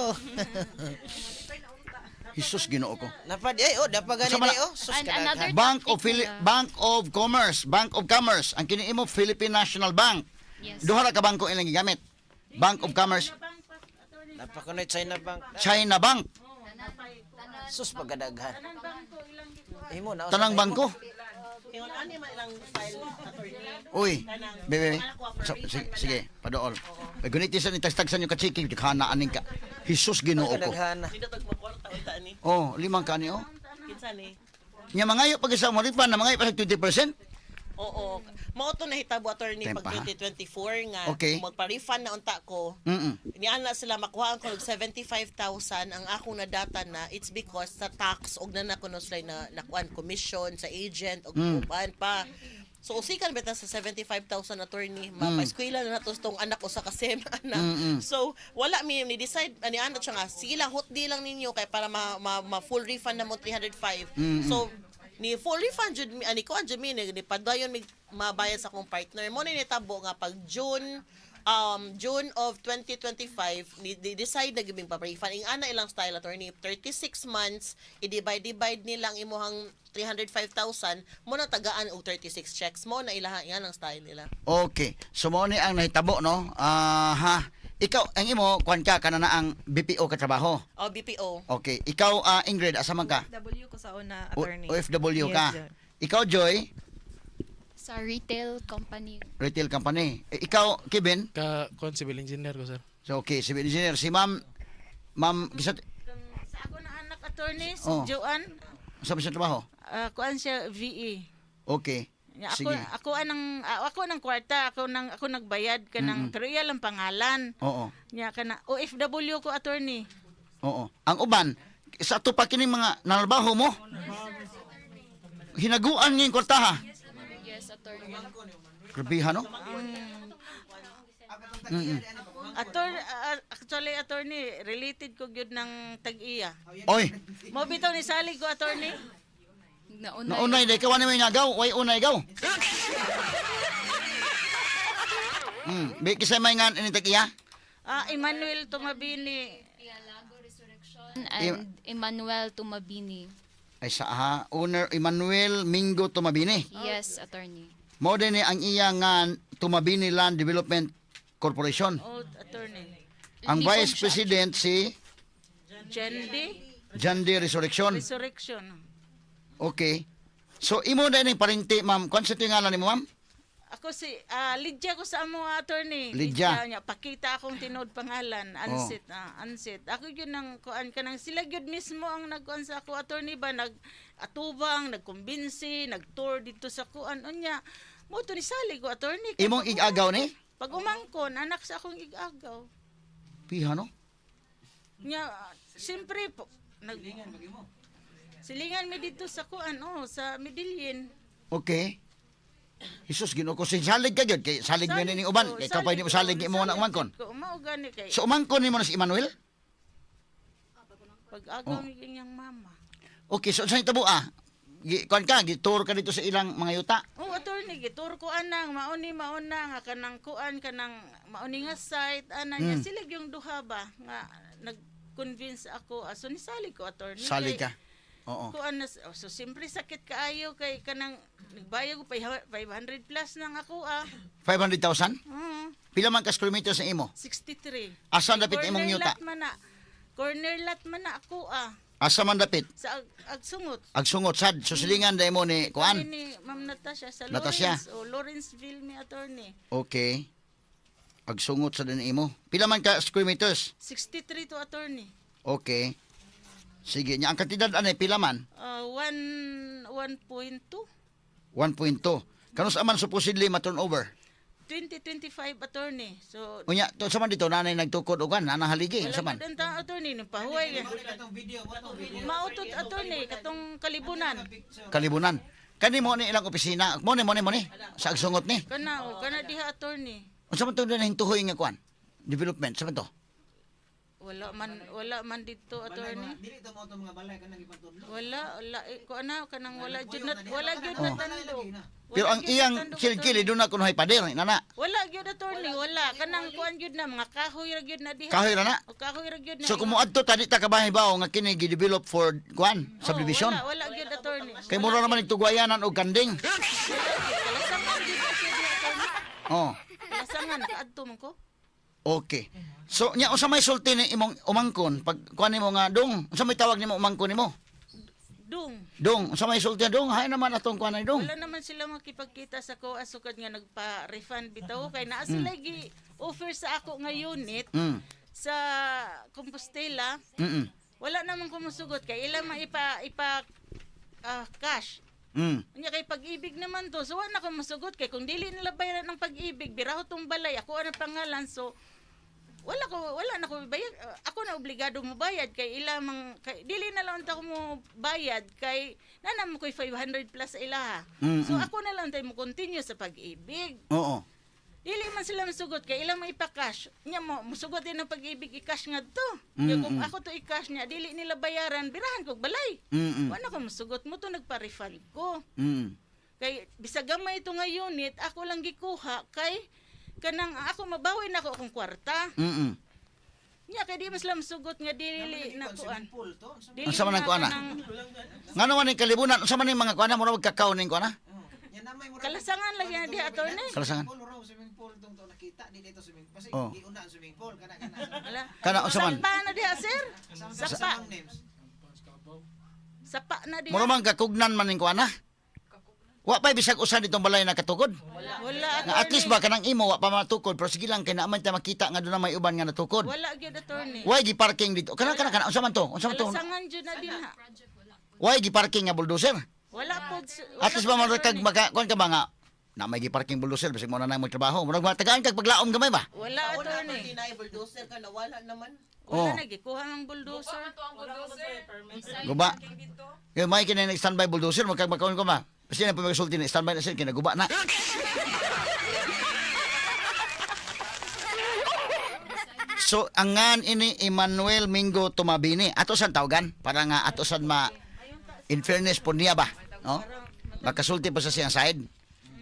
Speaker 1: Jesus Ginoo ko.
Speaker 2: Napad, eh, oh, dapat gani
Speaker 1: Sa mala-
Speaker 2: day, oh. Sus,
Speaker 6: And another
Speaker 2: kadaghan.
Speaker 1: Bank of
Speaker 6: tactic nila.
Speaker 1: Bank of Commerce, Bank of Commerce. Ang kini imo Philippine National Bank.
Speaker 6: Yes.
Speaker 1: Duha ra ka bangko ilang gigamit. Bank of Commerce,
Speaker 2: Napakunay China Bank.
Speaker 1: China Bank,
Speaker 2: Sus, pagkadaghan. Imo na.
Speaker 1: tanang bangko.
Speaker 3: Ingon ani man ilang file, attorney.
Speaker 1: Uy, bebe. So, sige, sige, padool. Ay guniti sa ni tagsan yung kachiki, daghan na aning ka. Jesus Ginoo ko.
Speaker 2: Kadaghan.
Speaker 3: Nindot og magkwarta unta ni.
Speaker 1: Oh, limang kani oh.
Speaker 3: Kinsa ni?
Speaker 1: Nya mangayo pag isa mo refund na mangayo pa sa 20%.
Speaker 3: Oo. Mao to nahitabo, attorney,
Speaker 1: Tempa,
Speaker 3: pag
Speaker 1: ha?
Speaker 3: 2024 nga magpa-refund na unta ko. Niana sila makuha ko og 75,000 ang akong nadata na it's because sa tax og na nako no sila na nakuan commission sa agent og uban pa. So usikan beta sa 75,000, attorney, mapaeskwela na nato tong anak ko sa kasem ana. So wala mi ni decide ani ana siya nga sige lang, hotdi lang ninyo kay para ma full refund na mo 305. So ni full refund jud mi ani ko jud mi ni padayon mi mabayad sa akong partner mo ni nitabo nga pag June of 2025 ni decide na gibing pa-refund ing ana ilang style, attorney, 36 months i-divide divide nila ang imuhang 305,000 mo na tagaan og 36 checks mo na ilaha yan ang style nila.
Speaker 1: Okay. So mo ni ang nahitabo no. Ah ha. Ikaw ang imo kuan ka kana na ang BPO ka trabaho.
Speaker 3: O BPO.
Speaker 1: Okay. Ikaw Ingrid, asa man ka?
Speaker 4: W ko sa una, attorney.
Speaker 1: OFW
Speaker 4: Yes,
Speaker 1: ka.
Speaker 4: sir.
Speaker 1: Ikaw Joy,
Speaker 6: Sa retail company.
Speaker 1: Retail company. Eh, ikaw Kevin?
Speaker 7: Ka kuan civil engineer ko, sir.
Speaker 1: So okay, civil engineer si Ma'am Ma'am kisa
Speaker 8: Sa ako na anak, attorney, si
Speaker 1: Oh.
Speaker 8: Joanne,
Speaker 1: sa sa trabaho.
Speaker 8: Kuan siya VE.
Speaker 1: Okay.
Speaker 8: Nya, Ako
Speaker 1: Sige.
Speaker 8: ako anang ako nang kwarta, ako nagbayad kanang pero iya lang pangalan.
Speaker 1: Oo.
Speaker 8: Nya kana OFW ko, attorney.
Speaker 1: Oo. Ang uban sa ato pa kining mga nanarbaho mo. Hinaguan niya yung kwartaha.
Speaker 6: Yes, attorney.
Speaker 1: Grabe no?
Speaker 8: Actually, attorney, related ko gyud ng tag-iya.
Speaker 1: Oy,
Speaker 8: Mo bitaw ni salig ko, attorney.
Speaker 6: Naunay.
Speaker 1: naunay day ka wala may nagaw, way unay gaw. Bi kisay may ngan ini tag-iya?
Speaker 8: Ah, Emmanuel Tumabini.
Speaker 6: Pialago Resurrection and Emmanuel Tumabini.
Speaker 1: Ay sa ha, owner Emmanuel Mingo Tumabini.
Speaker 6: Yes, attorney.
Speaker 1: Mao din ni ang iya nga Tumabini Land Development Corporation.
Speaker 8: Oh, attorney.
Speaker 1: Ang
Speaker 6: Libog
Speaker 1: Vice
Speaker 6: siya.
Speaker 1: President si
Speaker 8: Jendi
Speaker 1: John D. Resurrection.
Speaker 8: Resurrection.
Speaker 1: Okay. So imo na ning parinti, ma'am. Kung sa ngalan nimo, ma'am?
Speaker 8: Ako si Lydia ko sa amo, attorney.
Speaker 1: Lydia.
Speaker 8: Niya pakita akong tinuod pangalan, Ansit, Ansit. Ako gyud nang kuan kanang sila gyud mismo ang nagkuan sa ako, attorney ba, nag atubang, nagkumbinsi, nagtour dito sa kuan unya. Mo to ni sali ko, attorney. Kay
Speaker 1: Imong igagaw ni?
Speaker 8: Pag umangkon, anak sa akong igagaw.
Speaker 1: Piha no?
Speaker 8: Nya, siyempre po, nag Silingan mi dito sa kuan, oh, sa Medellin.
Speaker 1: Okay. Jesus Ginoo ko si salig ka gyud kay salig man ning uban kay kapay ni mo salig imo na umangkon.
Speaker 8: Ko mao gani kay
Speaker 1: So umangkon nimo na si Emmanuel?
Speaker 8: pag agaw mi ganyang mama.
Speaker 1: Okay, so sa tabo ah? Gi kuan ka, gitour ka dito sa ilang mga yuta.
Speaker 8: Oh, attorney, gitur ko anang mauni mauna nga kanang kuan kanang mauni nga site ana niya sila yung duha ba nga nag-convince ako aso ni salig ko, attorney.
Speaker 1: Salig
Speaker 8: Kay
Speaker 1: ka. Oo.
Speaker 8: Kuan na, oh, so siyempre sakit kaayo kay kanang nagbayad ko 500 plus nang ako ah.
Speaker 1: 500,000? Pila man ka square meters sa imo?
Speaker 8: 63.
Speaker 1: Asa dapit imong
Speaker 8: Corner
Speaker 1: yuta?
Speaker 8: lot man na. Corner lot man na ako ah.
Speaker 1: Asa man dapit?
Speaker 8: Sa Agsungot.
Speaker 1: Agsungot sad. So silingan dai mo ni kuan.
Speaker 8: Kami ni Ma'am Natasha sa
Speaker 1: Natasha.
Speaker 8: Lawrence. O Lawrenceville mi, attorney.
Speaker 1: Okay. Agsungot sa din imo. Pila man ka square meters?
Speaker 8: 63 to, attorney.
Speaker 1: Okay. Sige, nya ang kantidad ani pila man?
Speaker 8: 1.2.
Speaker 1: 1.2. Kanus aman supposedly ma-turnover?
Speaker 8: 2025, attorney. So
Speaker 1: Unya, to sa man dito nanay nagtukod og kan, nanang haligi,
Speaker 8: wala
Speaker 1: sa man.
Speaker 8: man ta, attorney, nung pahuway. Mautot, attorney, katong kalibunan.
Speaker 1: Kalibunan. Kani mo ni ilang opisina, mo ni sa agsungot ni.
Speaker 8: Kana o kana diha, attorney.
Speaker 1: Unsa man to na hintuhoy nga kuan? Development sa man to?
Speaker 8: Wala man dito, attorney.
Speaker 5: Dili to mo mga balay kanang gipantudlo.
Speaker 8: Wala wala eh, ko ana kanang wala gyud na tandog.
Speaker 1: Pero ang
Speaker 8: Wala gyud
Speaker 1: iyang
Speaker 8: natandog,
Speaker 1: kilkili
Speaker 8: attorney.
Speaker 1: doon na kuno hay pader, nana.
Speaker 8: Wala gyud, attorney, wala kanang kuan gyud na mga kahoy ra gyud na diha.
Speaker 1: Kahoy ra na.
Speaker 8: O kahoy ra gyud na.
Speaker 1: So kung moadto ta di ta kabahay ba nga kini gi-develop for kuan
Speaker 8: Oo,
Speaker 1: subdivision.
Speaker 8: Wala gyud, attorney.
Speaker 1: Kay mura naman igtugwayanan og kanding.
Speaker 8: Kalasangan gyud na siya diha, attorney.
Speaker 1: Oh.
Speaker 8: Kalasangan nakaadto man ko.
Speaker 1: Okay. So nya unsa may sulti ni imong umangkon pag kuan nimo nga dong, unsa may tawag nimo umangkon nimo?
Speaker 8: Dung.
Speaker 1: Dong, unsa may sulti dong? Hay naman atong kuan ni dong.
Speaker 8: Wala naman sila makipagkita sa ko asukad nga nagpa-refund bitaw kay naa sila gi offer sa ako nga unit sa Compostela. Wala naman kumusugot kay ilang man ipa ipa cash. Unya kay pag-ibig naman to. So wala na ko musugot kay kung dili nila bayaran ang pag-ibig, biraho tong balay, ako ang pangalan, so wala na ko bayad. Ako na obligado mo bayad kay ila mang kay dili na lang ta ko mo bayad kay nana mo koy 500 plus sa ilaha. So ako na lang tayo mo continue sa pag-ibig.
Speaker 1: Oo.
Speaker 8: Dili man sila masugot kay ilang may ipa-cash. Nya mo musugot din ang pag-ibig i-cash ngadto. Nya kung ako to i-cash niya dili nila bayaran, birahan kog balay. Wala ko musugot mo to nagpa-refund ko. Kay bisag gamay ito nga unit, ako lang gikuha kay kanang ako mabawi na ako akong kwarta. Nya kay di mas sila musugot nga dili na kuan. Dili
Speaker 1: Unsa man ang
Speaker 8: na
Speaker 1: kuan, ah?
Speaker 8: kanang
Speaker 1: Ngano man ning kalibunan, unsa man ning mga kuan mura og kakao ning kuan?
Speaker 8: Kalasangan lagi na diha, attorney.
Speaker 1: Kalasangan.
Speaker 5: Pool raw, swimming pool tong to nakita di dito swimming pool. Kasi giuna ang swimming pool kana kana.
Speaker 8: Wala.
Speaker 1: Kana unsa man?
Speaker 8: Sapa na diha, sir. Sapa.
Speaker 5: Names.
Speaker 8: Sapa na diha.
Speaker 1: Mura man kakugnan man ning kuan ah. Wa pa bisag usa ditong balay nakatukod.
Speaker 8: Wala,
Speaker 1: Nga at least ba kanang imo wa pa matukod pero sige lang kay naa man ta makita nga doon na may uban nga natukod.
Speaker 8: Wala gyud, attorney.
Speaker 1: Why gi-parking dito? Kana kana kana unsa man to? Unsa man to?
Speaker 8: Kalasangan jud na din ha.
Speaker 1: Why gi-parking nga bulldozer?
Speaker 8: Wala pod.
Speaker 1: At least ba man kag maka kuan ka ba nga na may gi-parking bulldozer bisag mo na nang magtrabaho. Murag tagaan kag paglaom gamay ba?
Speaker 8: Wala, attorney.
Speaker 3: Wala bulldozer ka nawala naman.
Speaker 8: Wala
Speaker 1: Oh.
Speaker 8: na gikuha ng bulldozer.
Speaker 1: Guba. Kaya may kinay nag-standby bulldozer magkag makaon ko ba? Basta na po magasulti na standby na sir kay naguba na. So ang ngan ini Emmanuel Mingo Tumabini. Ato san tawagan para nga ato san ma in fairness po niya ba, no? Makasulti pa sa siyang side.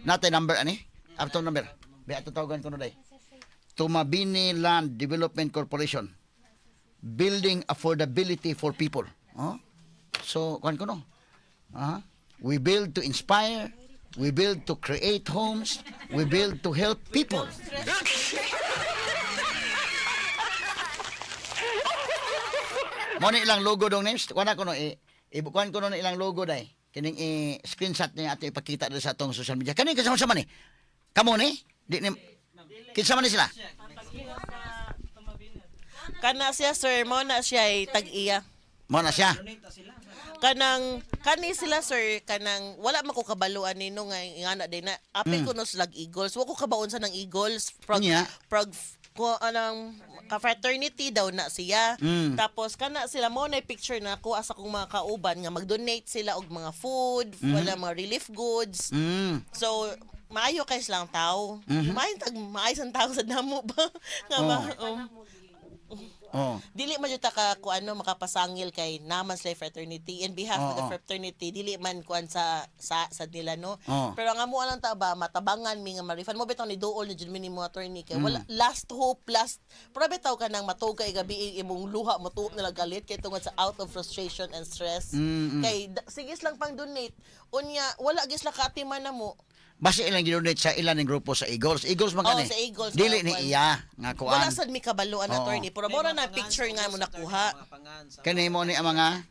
Speaker 1: Natay number ani? Ato number. Be ato tawagan ko no day. Tumabini Land Development Corporation. Building affordability for people. Oh? So, kuan ko no. Aha. We build to inspire, we build to create homes, we build to help people. Mo ni ilang logo dong names, kuan ako no i ibukuan ko no ni ilang logo dai. Kining i screenshot niya ato ipakita diri sa atong social media. Kani kasama sa man ni. Kamo ni? Di ni kinsa man ni sila?
Speaker 3: Kana siya, sir, mo na siya ay tag-iya.
Speaker 1: Mo na siya.
Speaker 3: Kanang kani sila, sir, kanang wala man ko kabaluan nino nga ingana din na apil ko no slag Eagles. Wa ko kabaon sa nang Eagles. Prog,
Speaker 1: Unya.
Speaker 3: prog ko anang ka fraternity daw na siya. Tapos kana sila mo na picture na ko asa kong mga kauban nga mag-donate sila og mga food, wala mga relief goods. So maayo kay silang tao. Maayo tag maayo ang tao sa damo ba? Nga ba?
Speaker 1: Oh.
Speaker 3: Dili man jud ta ka ku ano makapasangil kay naman sila fraternity in behalf of the
Speaker 1: Oo.
Speaker 3: fraternity, dili man kuan sa nila, no.
Speaker 1: Oo.
Speaker 3: Pero ang amo lang ta ba matabangan mi nga ma-refund mo bitaw ni duol ni jud mi nimo, attorney, kay wala last hope, last pero bitaw ka nang matug kay gabi imong luha mo tuok nila galit kay tungod sa out of frustration and stress kay sige lang pang donate unya wala gis la kaatiman na mo.
Speaker 1: Basta ilang ginunit sa ilan ng grupo sa Eagles. Eagles man
Speaker 3: Oo,
Speaker 1: kani.
Speaker 3: sa Eagles,
Speaker 1: Dili
Speaker 3: nga,
Speaker 1: ni
Speaker 3: kuan.
Speaker 1: iya nga kuan.
Speaker 3: Wala sad mi kabaluan,
Speaker 1: Oo.
Speaker 3: attorney, pero mora na picture nga mo nakuha.
Speaker 5: Mga pangan sa
Speaker 1: Kani mo ni ang mga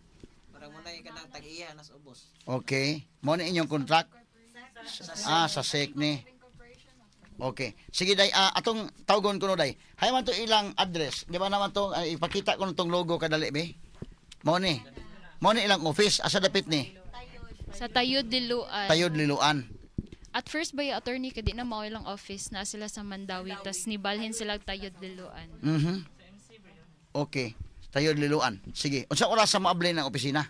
Speaker 5: parang mo na kanang tag-iya nas ubos.
Speaker 1: Okay. Mo ni inyong contract. Ah, sa SEC ni. Okay. Sige day, atong tawgon ko no day. Hay man to ilang address. Di ba naman to ipakita ko tong logo kadali be. Mao ni. Mao ni ilang office asa dapit ni?
Speaker 6: Sa Tayod Liluan.
Speaker 1: Tayod Liloan.
Speaker 6: At first by attorney kay di na mao ilang office na sila sa Mandawi tas nibalhin sila Tayod Liloan.
Speaker 1: Okay. Tayod Liloan. Sige. Unsa oras sa moabli ng opisina?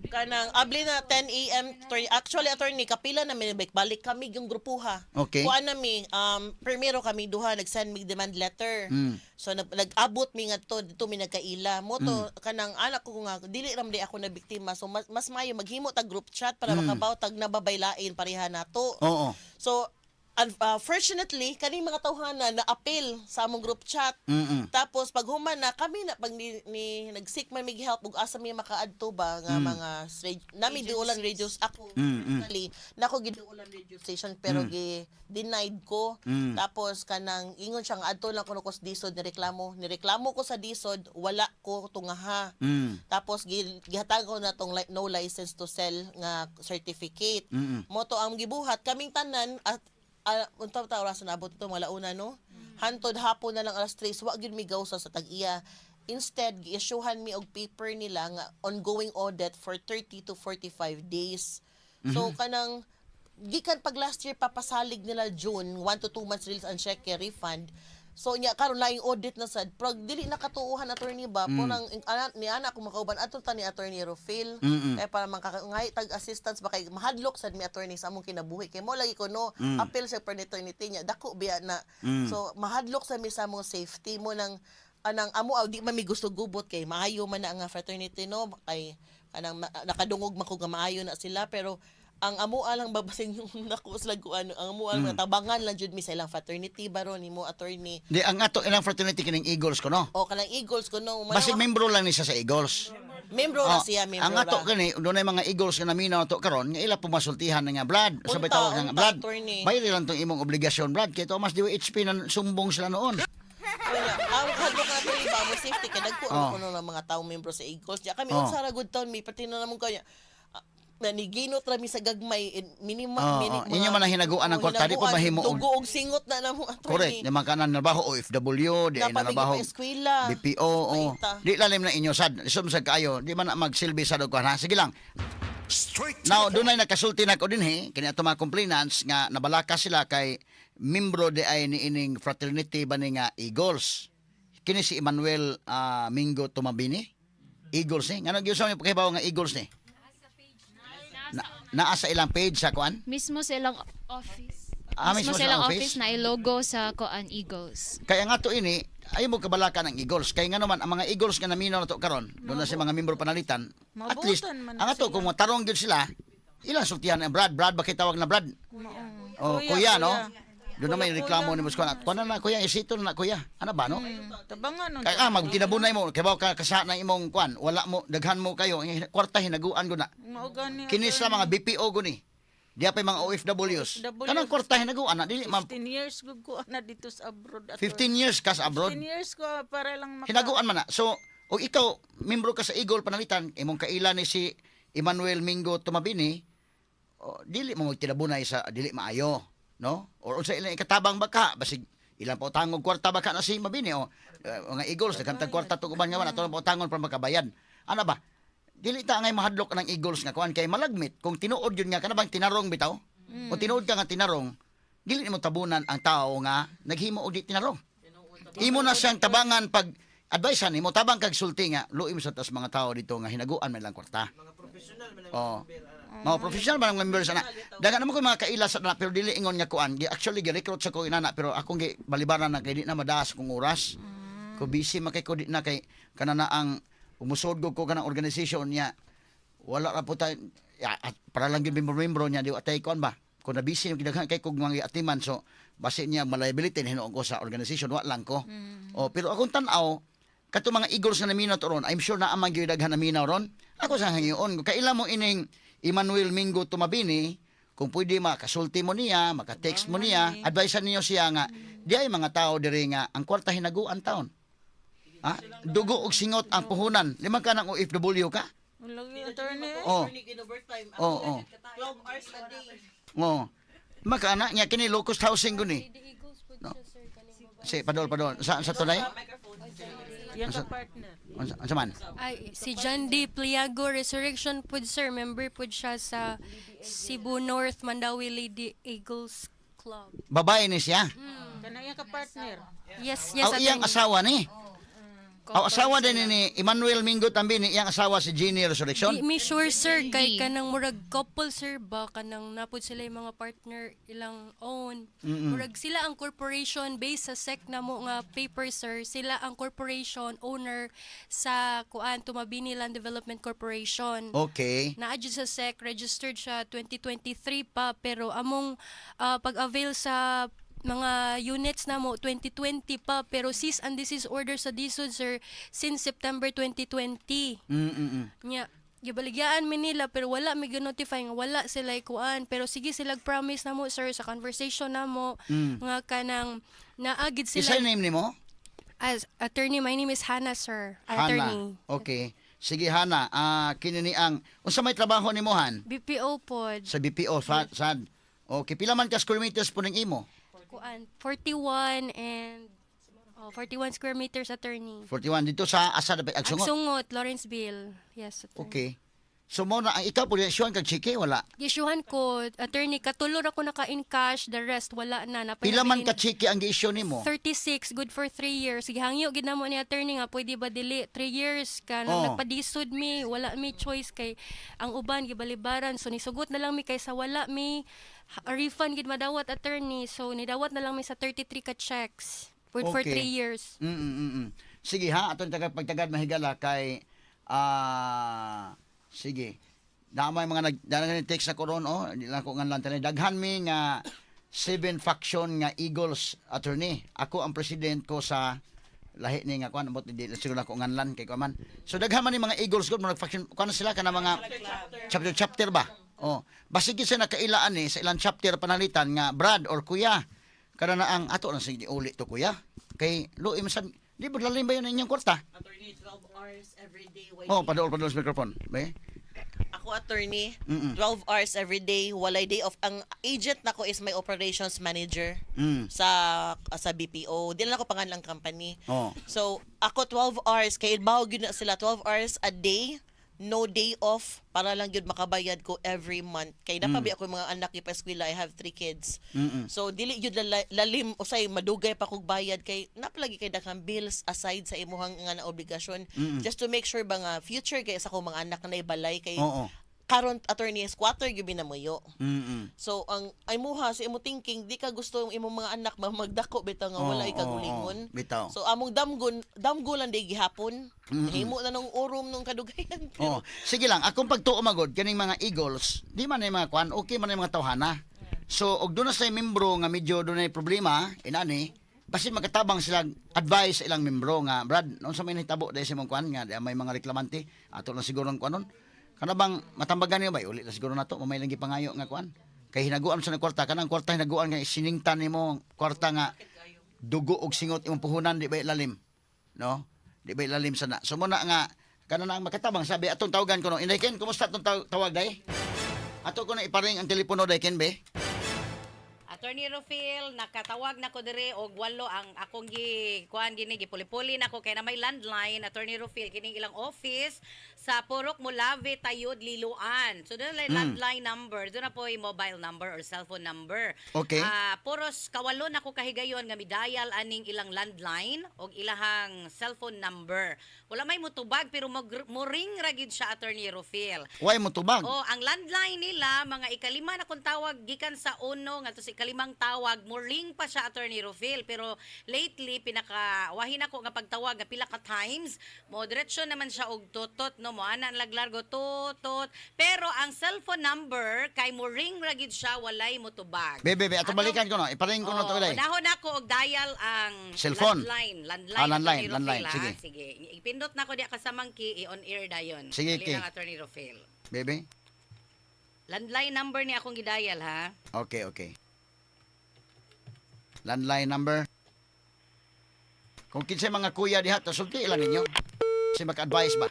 Speaker 3: Kanang abli na 10 a.m. Actually attorney kapila na mi balik kami yung grupuha.
Speaker 1: Okay.
Speaker 3: Kuan na mi primero kami duha nag-send mig demand letter. So nag-abot mi ngadto dito mi nagkaila. Mo to kanang anak ko nga dili ram di ako na biktima. So mas maayo maghimo tag group chat para makabaw tag nababaylain pareha nato.
Speaker 1: Oo.
Speaker 3: So fortunately kaning mga tawhana na appeal sa among group chat. Tapos pag human na kami na pag ni nag-seek man mig help ug asa mi makaadto ba nga mga nami diulan radios ako personally nako giduolan radio station pero gi denied ko. Tapos kanang ingon siya nga adto lang kuno ko sa DSUD ni reklamo ko sa DSUD, wala ko tungaha. Tapos gihatag ko na tong no license to sell nga certificate. Mo to ang gibuhat kaming tanan at unta ta oras na abot ito mga launa no. Hantod hapon na lang alas 3 wa gyud mi gawsa sa tag-iya. Instead gi-issuehan mi og paper nila nga ongoing audit for 30 to 45 days. So kanang gikan pag last year papasalig nila June 1 to 2 months release ang cheque refund. So nya karon laing audit na sad. Pero dili na katuohan attorney ba po nang ana ni ana ko makauban ato ta ni attorney Rofil kay para makangay tag assistance ba kay mahadlok sad mi attorney sa among kinabuhi kay mo lagi ko no appeal sa fraternity niya dako biya na. So mahadlok sa mi sa among safety mo nang anang amo aw di man mi gusto gubot kay maayo man na nga fraternity no kay kanang nakadungog man ko nga maayo na sila pero ang amo lang babasing nako sila ko ano ang amo lang tabangan lang jud mi sa ilang fraternity baron nimo attorney.
Speaker 1: Di ang ato ilang fraternity kining Eagles ko no.
Speaker 3: O kanang Eagles ko no
Speaker 1: Basig membro lang ni siya sa Eagles.
Speaker 3: Membro ra
Speaker 1: Oh,
Speaker 3: siya, membro
Speaker 1: ang ato
Speaker 3: ra.
Speaker 1: kani dunay mga Eagles nga naminaw ato karon nga ila pumasultihan na nga Brad sabay
Speaker 3: Unta,
Speaker 1: tawag nga
Speaker 3: unta,
Speaker 1: Brad
Speaker 3: attorney.
Speaker 1: bayri lang tong imong obligasyon Brad kay Thomas DWHP na sumbong sila noon.
Speaker 3: Kanya, ang hadlok na attorney ba mo safety kay dagko oh. Kuno ng mga taong membro sa Eagles. Diya kami unsa ra good town mi pati na namon kanya naniginot ra mi sa gagmay minima mini,
Speaker 1: Oh, inyo man ang hinaguan ng
Speaker 3: Oo,
Speaker 1: kwarta, di pa
Speaker 3: hinaguan,
Speaker 1: mahimo og-
Speaker 3: dugo og singot na namo
Speaker 1: Correct,
Speaker 3: attorney.
Speaker 1: yung mga kanan trabaho OFW, di ay
Speaker 3: Dapat
Speaker 1: narabaho
Speaker 3: pa eskwela.
Speaker 1: BPO, oh.
Speaker 3: Paita.
Speaker 1: Di lalim na inyo sad. Isum sad kaayo, di man na magsilbi sad og kuan ha. Sige lang.
Speaker 9: Straight to
Speaker 1: Now,
Speaker 9: the point.
Speaker 1: dunay nakasulti na ko din he, kini ato mga complainants nga nabalaka sila kay membro di ay ni ining fraternity ba ni nga Eagles. Kini si Emmanuel Mingo Tumabini. Eagles ni. Ngano gyud sa mi pakibaw nga Eagles ni? Naa sa ilang page sa kuan?
Speaker 6: Mismo sa ilang office.
Speaker 1: Ah,
Speaker 6: Mismo
Speaker 1: mismo
Speaker 6: sa
Speaker 1: sa
Speaker 6: ilang
Speaker 1: office?
Speaker 6: office na ilogo sa kuan Eagles.
Speaker 1: Kaya nga to ini, ay mo kabalaka ng Eagles. Kaya nga naman, ang mga Eagles nga naminaw na to karon, doon na sa mga membro panalitan, at least,
Speaker 8: Mabutan man
Speaker 1: ang ato,
Speaker 8: sila.
Speaker 1: kung matarong gyud sila, ilang sultihan ang Brad. Brad, bakit tawag na Brad? Oh, kuya,
Speaker 8: Kuya,
Speaker 1: no?
Speaker 8: kuya.
Speaker 1: Doon na may
Speaker 8: Kuya,
Speaker 1: reklamo
Speaker 8: kuya.
Speaker 1: ni Boss Kuan. Kuan na na, kuya, isito na na, kuya. Ano ba, no?
Speaker 8: Tabangan nun.
Speaker 1: Kaya magtinabunay mo, kay ka kasa na imong kuan, wala mo, daghan mo kayo, ang kwarta hinaguan ko na.
Speaker 8: Mao gani.
Speaker 1: Kini sa mga BPO ko ni. Diya pa yung mga OFWs.
Speaker 8: OFWs.
Speaker 1: Kanang kwarta hinaguan na, dili ma
Speaker 8: 15 years gud ko ana dito sa abroad.
Speaker 1: 15 years ka sa abroad.
Speaker 8: 15 years ko para lang maka
Speaker 1: Hinaguan man na. So, o ikaw, membro ka sa Eagle panalitan, imong kaila ni si Emmanuel Mingo Tumabini, o, dili mo magtinabunay sa dili maayo, no? Or unsa ilang ikatabang baka basig ilang pautangong kwarta baka na si Mabini o mga Eagles daghan kwarta tug uban nga man ato lang pautangon para makabayad. Ano ba? Dili ta ngay mahadlok ng Eagles nga kuan kay malagmit kung tinuod yun nga kana bang tinarong bitaw? Kung tinuod ka nga tinarong, dili nimo tabunan ang tao nga naghimo og di tinarong. Imo na siyang tabangan pag advice nimo tabang kag sulti nga luoy mo sa tas mga tao dito nga hinaguan man lang kwarta.
Speaker 5: Mga professional man ang
Speaker 1: Oo.
Speaker 5: member, ana.
Speaker 1: Mga professional man ang members ana. Daghan naman ko mga kaila sa na pero dili ingon nga kuan. Gi actually gi-recruit sa ko inana pero akong gi balibaran na kay di na madaas kong oras. Ko busy man kay ko di na kay kana na ang umusod ko kanang organization niya. Wala ra po tay ya, at para lang gyud membro-membro niya di atay kuan ba. Kung na busy yung kidaghan kay kog mga atiman so base niya ma-liability hinuon ko sa organization wa lang ko. Oh, pero akong tan-aw kato mga Eagles nga naminaw to ron, I'm sure na amang gyud daghan naminaw ron. Ako sa hangyoon, kaila mo ining Emmanuel Mingo Tumabini, kung pwede makasulti mo niya, maka-text mo niya, advisean niyo siya nga di ay mga tao diri nga ang kwarta hinaguan taon. Ha? Dugo og singot ang puhunan. Lima ka ng OFW ka?
Speaker 8: Lagi attorney.
Speaker 1: Oh.
Speaker 3: Attorney gin overtime.
Speaker 1: Oo, oo.
Speaker 3: 12 hours a day.
Speaker 1: Oo. Makaana nya kini locust housing guni. No. Si padol padol sa tulay?
Speaker 8: Yang ka partner.
Speaker 1: Unsa man?
Speaker 9: Ay, si John D. Pliago Resurrection pud, sir. Member pud siya sa Cebu North Mandawi Lady Eagles Club.
Speaker 1: Babae ni siya.
Speaker 8: Kana iyang ka partner.
Speaker 9: Yes,
Speaker 1: Aw iyang
Speaker 9: attorney.
Speaker 1: asawa ni. Aw asawa din ni Emmanuel Mingo tambi ni iyang asawa si Jeannie Resurrection.
Speaker 9: Di mi sure, sir, kay
Speaker 6: Hindi.
Speaker 9: kanang murag couple, sir, ba kanang napod sila yung mga partner ilang own. Murag sila ang corporation based sa SEC na mo nga paper, sir. Sila ang corporation owner sa kuan Tumabini Land Development Corporation.
Speaker 1: Okay.
Speaker 9: Naa jud sa SEC, registered siya 2023 pa, pero among pag-avail sa mga units na mo 2020 pa, pero cease and desist order sa DSUD, sir, since September 2020. Nya gibaligyaan mi nila pero wala mi notify nga wala sila ikuan, pero sige sila promise na mo, sir, sa conversation na mo nga kanang naagid
Speaker 1: Isa
Speaker 9: sila.
Speaker 1: name nimo?
Speaker 9: As attorney, my name is Hannah, sir.
Speaker 1: Hana.
Speaker 9: Attorney.
Speaker 1: Okay. Sige Hana, kini ni ang unsa may trabaho nimo Han?
Speaker 9: BPO pod.
Speaker 1: Sa BPO sa sad. Okay, pila man ka square meters po ning imo?
Speaker 9: Kuan 41 and oh, 41 square meters, attorney.
Speaker 1: 41 dito sa asa dapat Agsungot.
Speaker 9: Agsungot, Lawrenceville. Yes, attorney.
Speaker 1: Okay. So mo na ang ikaw po issue kag chike wala.
Speaker 9: Gisyuhan ko, attorney, katulo ra ko naka in cash, the rest wala na. Napay
Speaker 1: Pila man
Speaker 9: nabilin-
Speaker 1: ka chike ang gi-issue nimo?
Speaker 9: 36, good for 3 years. Gihangyo gid namo ni attorney nga pwede ba dili 3 years ka nang
Speaker 1: Oh.
Speaker 9: nagpadisod mi, wala mi choice kay ang uban gibalibaran. So nisugot na lang mi kay sa wala mi refund gid madawat, attorney. So nidawat na lang mi sa 33 ka checks. Good for
Speaker 1: Okay.
Speaker 9: 3 years.
Speaker 1: Sige ha, atong tagad pagtagad mahigala kay sige. Dama yung mga nag dala text sa koron oh, di lang ko nganlan tanan. Daghan mi nga seven faction nga Eagles, attorney. Ako ang president ko sa lahi ni nga kuan, ambot di siguro ako nganlan kay kuan man. So daghan man ni mga Eagles gud, mga faction kuan na sila kana mga chapter chapter ba. Oh, basig gyud sa nakailaan ni sa ilang chapter panalitan nga brad or kuya. Kada na ang ato lang sige uli to kuya. Kay luoy man sad di ba lalim ba yun ang inyong kwarta?
Speaker 3: Attorney, 12 hours every day. Why
Speaker 1: Oh, padol padol sa microphone. Be?
Speaker 3: Ako, attorney, 12 hours every day, walay day off. Ang agent nako is my operations manager sa BPO. Di lang ako pangalan ng company.
Speaker 1: Oh.
Speaker 3: So, ako 12 hours kay bawo gyud na sila 12 hours a day, no day off para lang gyud makabayad ko every month. Kay napabi ako yung mga anak pa eskwela, I have three kids. So dili gyud lalim usay madugay pa kog bayad kay napalagi kay daghang bills aside sa imuhang nga na obligasyon just to make sure ba nga future kay sa akong mga anak na ibalay kay
Speaker 1: Oo.
Speaker 3: karon, attorney, squatter gyud binamuyo. So ang ay muha sa imo thinking di ka gusto yung imong mga anak magdako bitaw nga
Speaker 1: Oo,
Speaker 3: wala
Speaker 1: oo,
Speaker 3: ikagulingon.
Speaker 1: oo. Bitaw.
Speaker 3: So among damgon damgo lang day gihapon. Himo na nung urom nung kadugayan.
Speaker 1: Oh, sige lang, akong pagtuo magod kaning mga Eagles, di man na yung mga kuan, okay man na yung mga tawhana. So, og doon na sa membro nga medyo doon na problema, inani, basin makatabang sila advice sa ilang membro nga, Brad, unsa may nahitabo dahil sa imong kuan nga di may mga reklamante, ato lang siguro ang kuan nun. Kana bang matambagan niyo ba uli na siguro nato mamay lang gipangayo nga kuan. Kay hinaguan sa kwarta kanang kwarta hinaguan nga siningtan nimo kwarta nga dugo og singot imong puhunan di ba ilalim, no? Di ba ilalim sana. So muna nga kana na ang makatabang sabi atong tawagan ko no. Inday Ken, kumusta atong tawag day? Ato ko na iparing ang telepono day Ken be.
Speaker 10: Attorney Rufil, nakatawag na ko diri og walo ang akong gi kuan gini gipuli-puli na ko kay na may landline, Attorney Rufil, kining ilang office sa Purok Molave, Tayod, Liloan. So doon na landline number, doon na po yung mobile number or cellphone number.
Speaker 1: Okay.
Speaker 10: Ah, puros kawalo na ko kahigayon nga midial aning ilang landline og ilahang cellphone number. Wala may mutubag pero mo-ring ra gyud siya, Attorney Rufil.
Speaker 1: Way mo tubag.
Speaker 10: Oh, ang landline nila mga ikalima na kung tawag gikan sa uno ngadto sa ikalimang tawag, mo ring pa siya, Attorney Rufil, pero lately pinaka wahin ako nga pagtawag nga pila ka times mo diretso naman siya og tutot no mo ana ang laglargo tutot, pero ang cellphone number kay mo ring ra gid siya, walay mo tubag.
Speaker 1: Be be be atong balikan ko no. Iparing ko no to
Speaker 10: Oh,
Speaker 1: day.
Speaker 10: unahon ako og dial ang
Speaker 1: Cellphone.
Speaker 10: landline, landline,
Speaker 1: Ah, landline,
Speaker 10: Attorney
Speaker 1: landline.
Speaker 10: Rufil, ha?
Speaker 1: Sige.
Speaker 10: Sige. Ipindot na ko diya kasamangki, i-on air dayon.
Speaker 1: Sige,
Speaker 10: Dali
Speaker 1: okay.
Speaker 10: lang, Attorney Rufil.
Speaker 1: Bebe.
Speaker 10: Landline number ni akong gidayal ha.
Speaker 1: Okay. Landline number. Kung kinsay mga kuya diha, sulti ilan ninyo. Si maka-advise ba?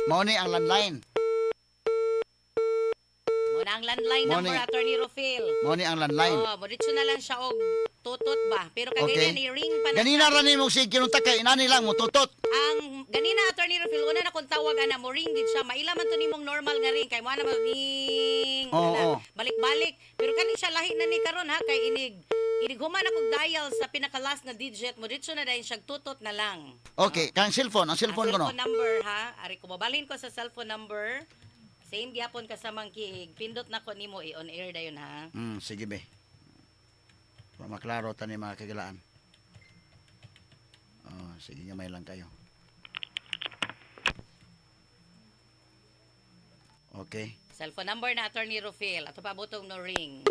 Speaker 1: Mao ni ang landline.
Speaker 10: Mo na ang landline
Speaker 1: Mo
Speaker 10: number,
Speaker 1: ni-
Speaker 10: Attorney Rufil.
Speaker 1: Mo ni ang landline.
Speaker 10: Oh, diretso na lang siya og tutot ba. Pero
Speaker 1: Okay.
Speaker 10: kaganina ni ring pa na
Speaker 1: Ganina
Speaker 10: siya.
Speaker 1: ra nimo sig kinunta kay inani lang mo tutot.
Speaker 10: Ang ganina, Attorney Rufil, una na kung tawag ana mo ring gid siya. Maila man to nimong normal nga ring kay mo na mo ring.
Speaker 1: Oo,
Speaker 10: ana,
Speaker 1: oo.
Speaker 10: Balik-balik. Pero kani siya lahi na ni karon ha kay inig inig human akong dial sa pinaka last na digit mo diretso na dayon siya tutot na lang.
Speaker 1: Okay, kang cellphone, ang cellphone ko
Speaker 10: Ang
Speaker 1: no.
Speaker 10: cellphone number ha. Ari ko mabalhin ko sa cellphone number. Same gyapon ka sa mangkiig. Pindot na ko nimo i-on air dayon ha.
Speaker 1: Sige be. Para maklaro tani mga kagalaan. Oh, sige gamay lang kayo. Okay.
Speaker 10: Cellphone number na Attorney Rufil. Ato pa butong no ring.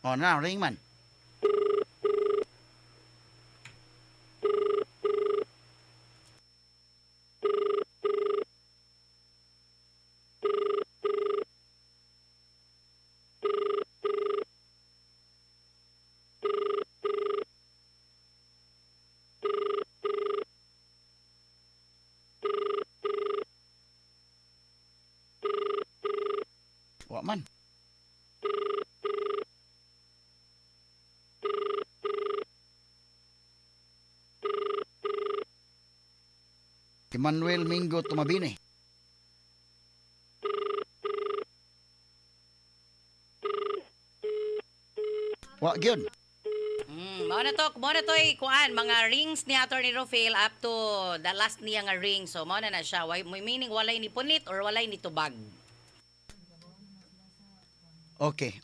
Speaker 1: Oh, na ring man. Wa man. Emmanuel Mingo Tumabini. Wa gyud.
Speaker 10: Mao na to eh, kuan mga rings ni Attorney Rufil up to the last niya nga ring. So mao na na siya. Way, meaning walay ni punit or walay ni tubag.
Speaker 1: Okay.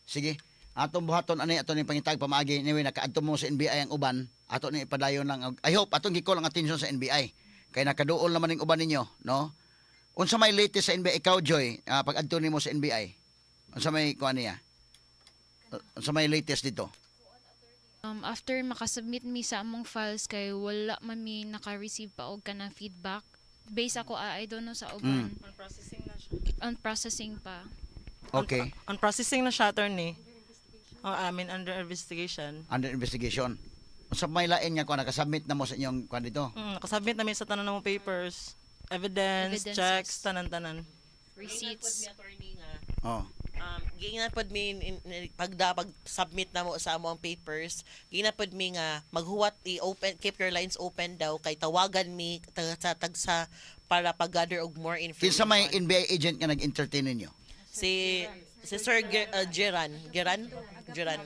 Speaker 1: Sige. Atong buhaton ani ato ning pangitag pamaagi anyway nakaadto mo sa NBI ang uban ato ni ipadayon lang. I hope atong gi-call ang attention sa NBI kay nakaduol naman ning uban ninyo, no? Unsa may latest sa NBI ikaw Joy, pag adto nimo sa NBI? Unsa may kuan niya? Unsa may latest dito?
Speaker 6: After makasubmit mi sa among files kay wala man mi naka-receive pa og kanang feedback. Base ako ah, I don't know sa uban.
Speaker 4: On processing na siya.
Speaker 6: On processing pa.
Speaker 1: Okay,
Speaker 4: On processing na siya, attorney. Oh, I mean, under investigation.
Speaker 1: Under investigation. Unsa may lain nga kuan nakasubmit na mo sa inyong kuan dito?
Speaker 4: Nakasubmit namin sa tanan ng mga papers. Evidence,
Speaker 6: Evidences.
Speaker 4: checks, tanan-tanan.
Speaker 6: Receipts.
Speaker 3: Attorney nga.
Speaker 1: Oh.
Speaker 3: Giingnan pod mi pagda pag submit na mo sa among papers, giingnan pod mi nga maghuwat i-open, keep your lines open daw kay tawagan mi sa tagsa para pag-gather og more information.
Speaker 1: Kinsa may NBI agent nga nag-entertain ninyo?
Speaker 3: Si si Sir Geran, Geran, Geran.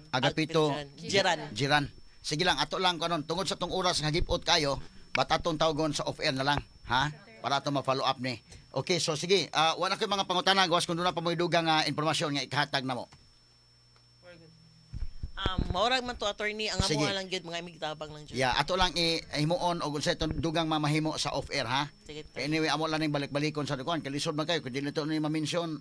Speaker 1: Agapito
Speaker 3: Geran.
Speaker 1: Jiran. Sige lang, ato lang kanon tungod sa tong oras nga gipot kayo, bat atong tawagon sa off air na lang, ha? Para ato ma-follow up ni. Okay, so sige, wala koy mga pangutana gawas kun duna pa mo'y dugang nga impormasyon nga ikahatag namo.
Speaker 3: Maurag man to, attorney, ang amo
Speaker 1: Sige.
Speaker 3: lang gyud mga imigtabang lang jud.
Speaker 1: Yeah, ato lang i himuon og unsay itong dugang mamahimo sa off air, ha?
Speaker 3: Sige.
Speaker 1: Kay anyway, amo lang ning balik-balikon sa kuan, kay lisod man kayo kun dili to ni ma-mention.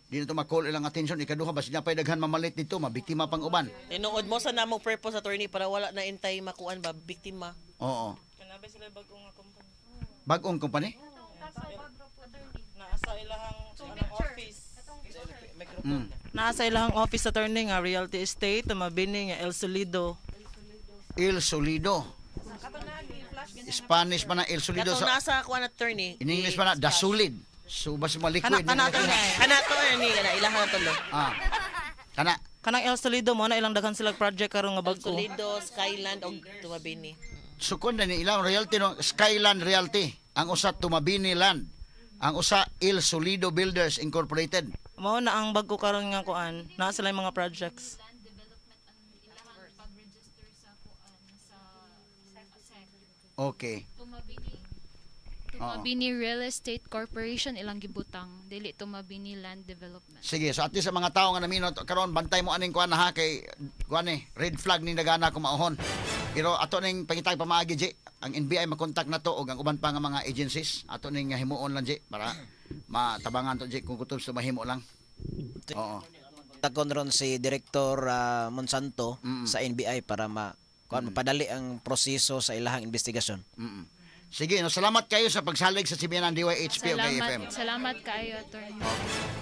Speaker 1: Dili to ma-call ilang attention ikaduha basta na pay daghan mamalit dito, mabiktima pang uban.
Speaker 3: Tinuod mo sa namong purpose, attorney, para wala na intay makuan ba biktima.
Speaker 1: Oo.
Speaker 4: Kanabi sila bagong company.
Speaker 1: Bagong company?
Speaker 4: Naa sa ilahang office. Naa sa ilahang office, attorney, nga realty estate, Tumabini nga El Solido.
Speaker 1: El Solido. Spanish pa na El Solido
Speaker 3: Katong
Speaker 1: sa
Speaker 3: nasa kuan, attorney.
Speaker 1: In English pa na, the solid. So, basta ma-liquid.
Speaker 4: Kana kana attorney.
Speaker 3: Kana to, attorney, kana ilahan na to lo.
Speaker 1: Ah. Kana.
Speaker 4: Kanang El Solido mo na ilang daghan sila project karon nga
Speaker 3: El
Speaker 4: bag-o.
Speaker 3: Solido, Skyland og Tumabini.
Speaker 1: So, kun na ni ilang realty no, Skyland Realty. Ang usa Tumabini Land. Ang usa El Solido Builders Incorporated.
Speaker 4: Mao na ang bag-o karon nga kuan. Naa sila yung mga projects.
Speaker 6: Land development ang ilahang pag-register sa kuan sa SEC.
Speaker 1: Okay.
Speaker 6: Tumabini Real Estate Corporation ilang gibutang dili Tumabini Land Development.
Speaker 1: Sige, so at least sa mga tao nga namino karon bantay mo aning kuan na ha kay kuan eh red flag ning nagana kung maohon. Pero ato ning pangitag pamaagi Ji, ang NBI makontak na to og ang uban pa nga mga agencies ato ning himuon lang Ji para matabangan to Ji kung kutob sa mahimo lang. Oo.
Speaker 2: Takon ron si Director Monsanto sa NBI para ma kuan mapadali ang proseso sa ilahang investigasyon.
Speaker 1: Sige, no, salamat kayo sa pagsalig sa CBN ng DYHP o
Speaker 6: Salamat,
Speaker 1: KFM.
Speaker 6: salamat kaayo, attorney.
Speaker 1: Okay.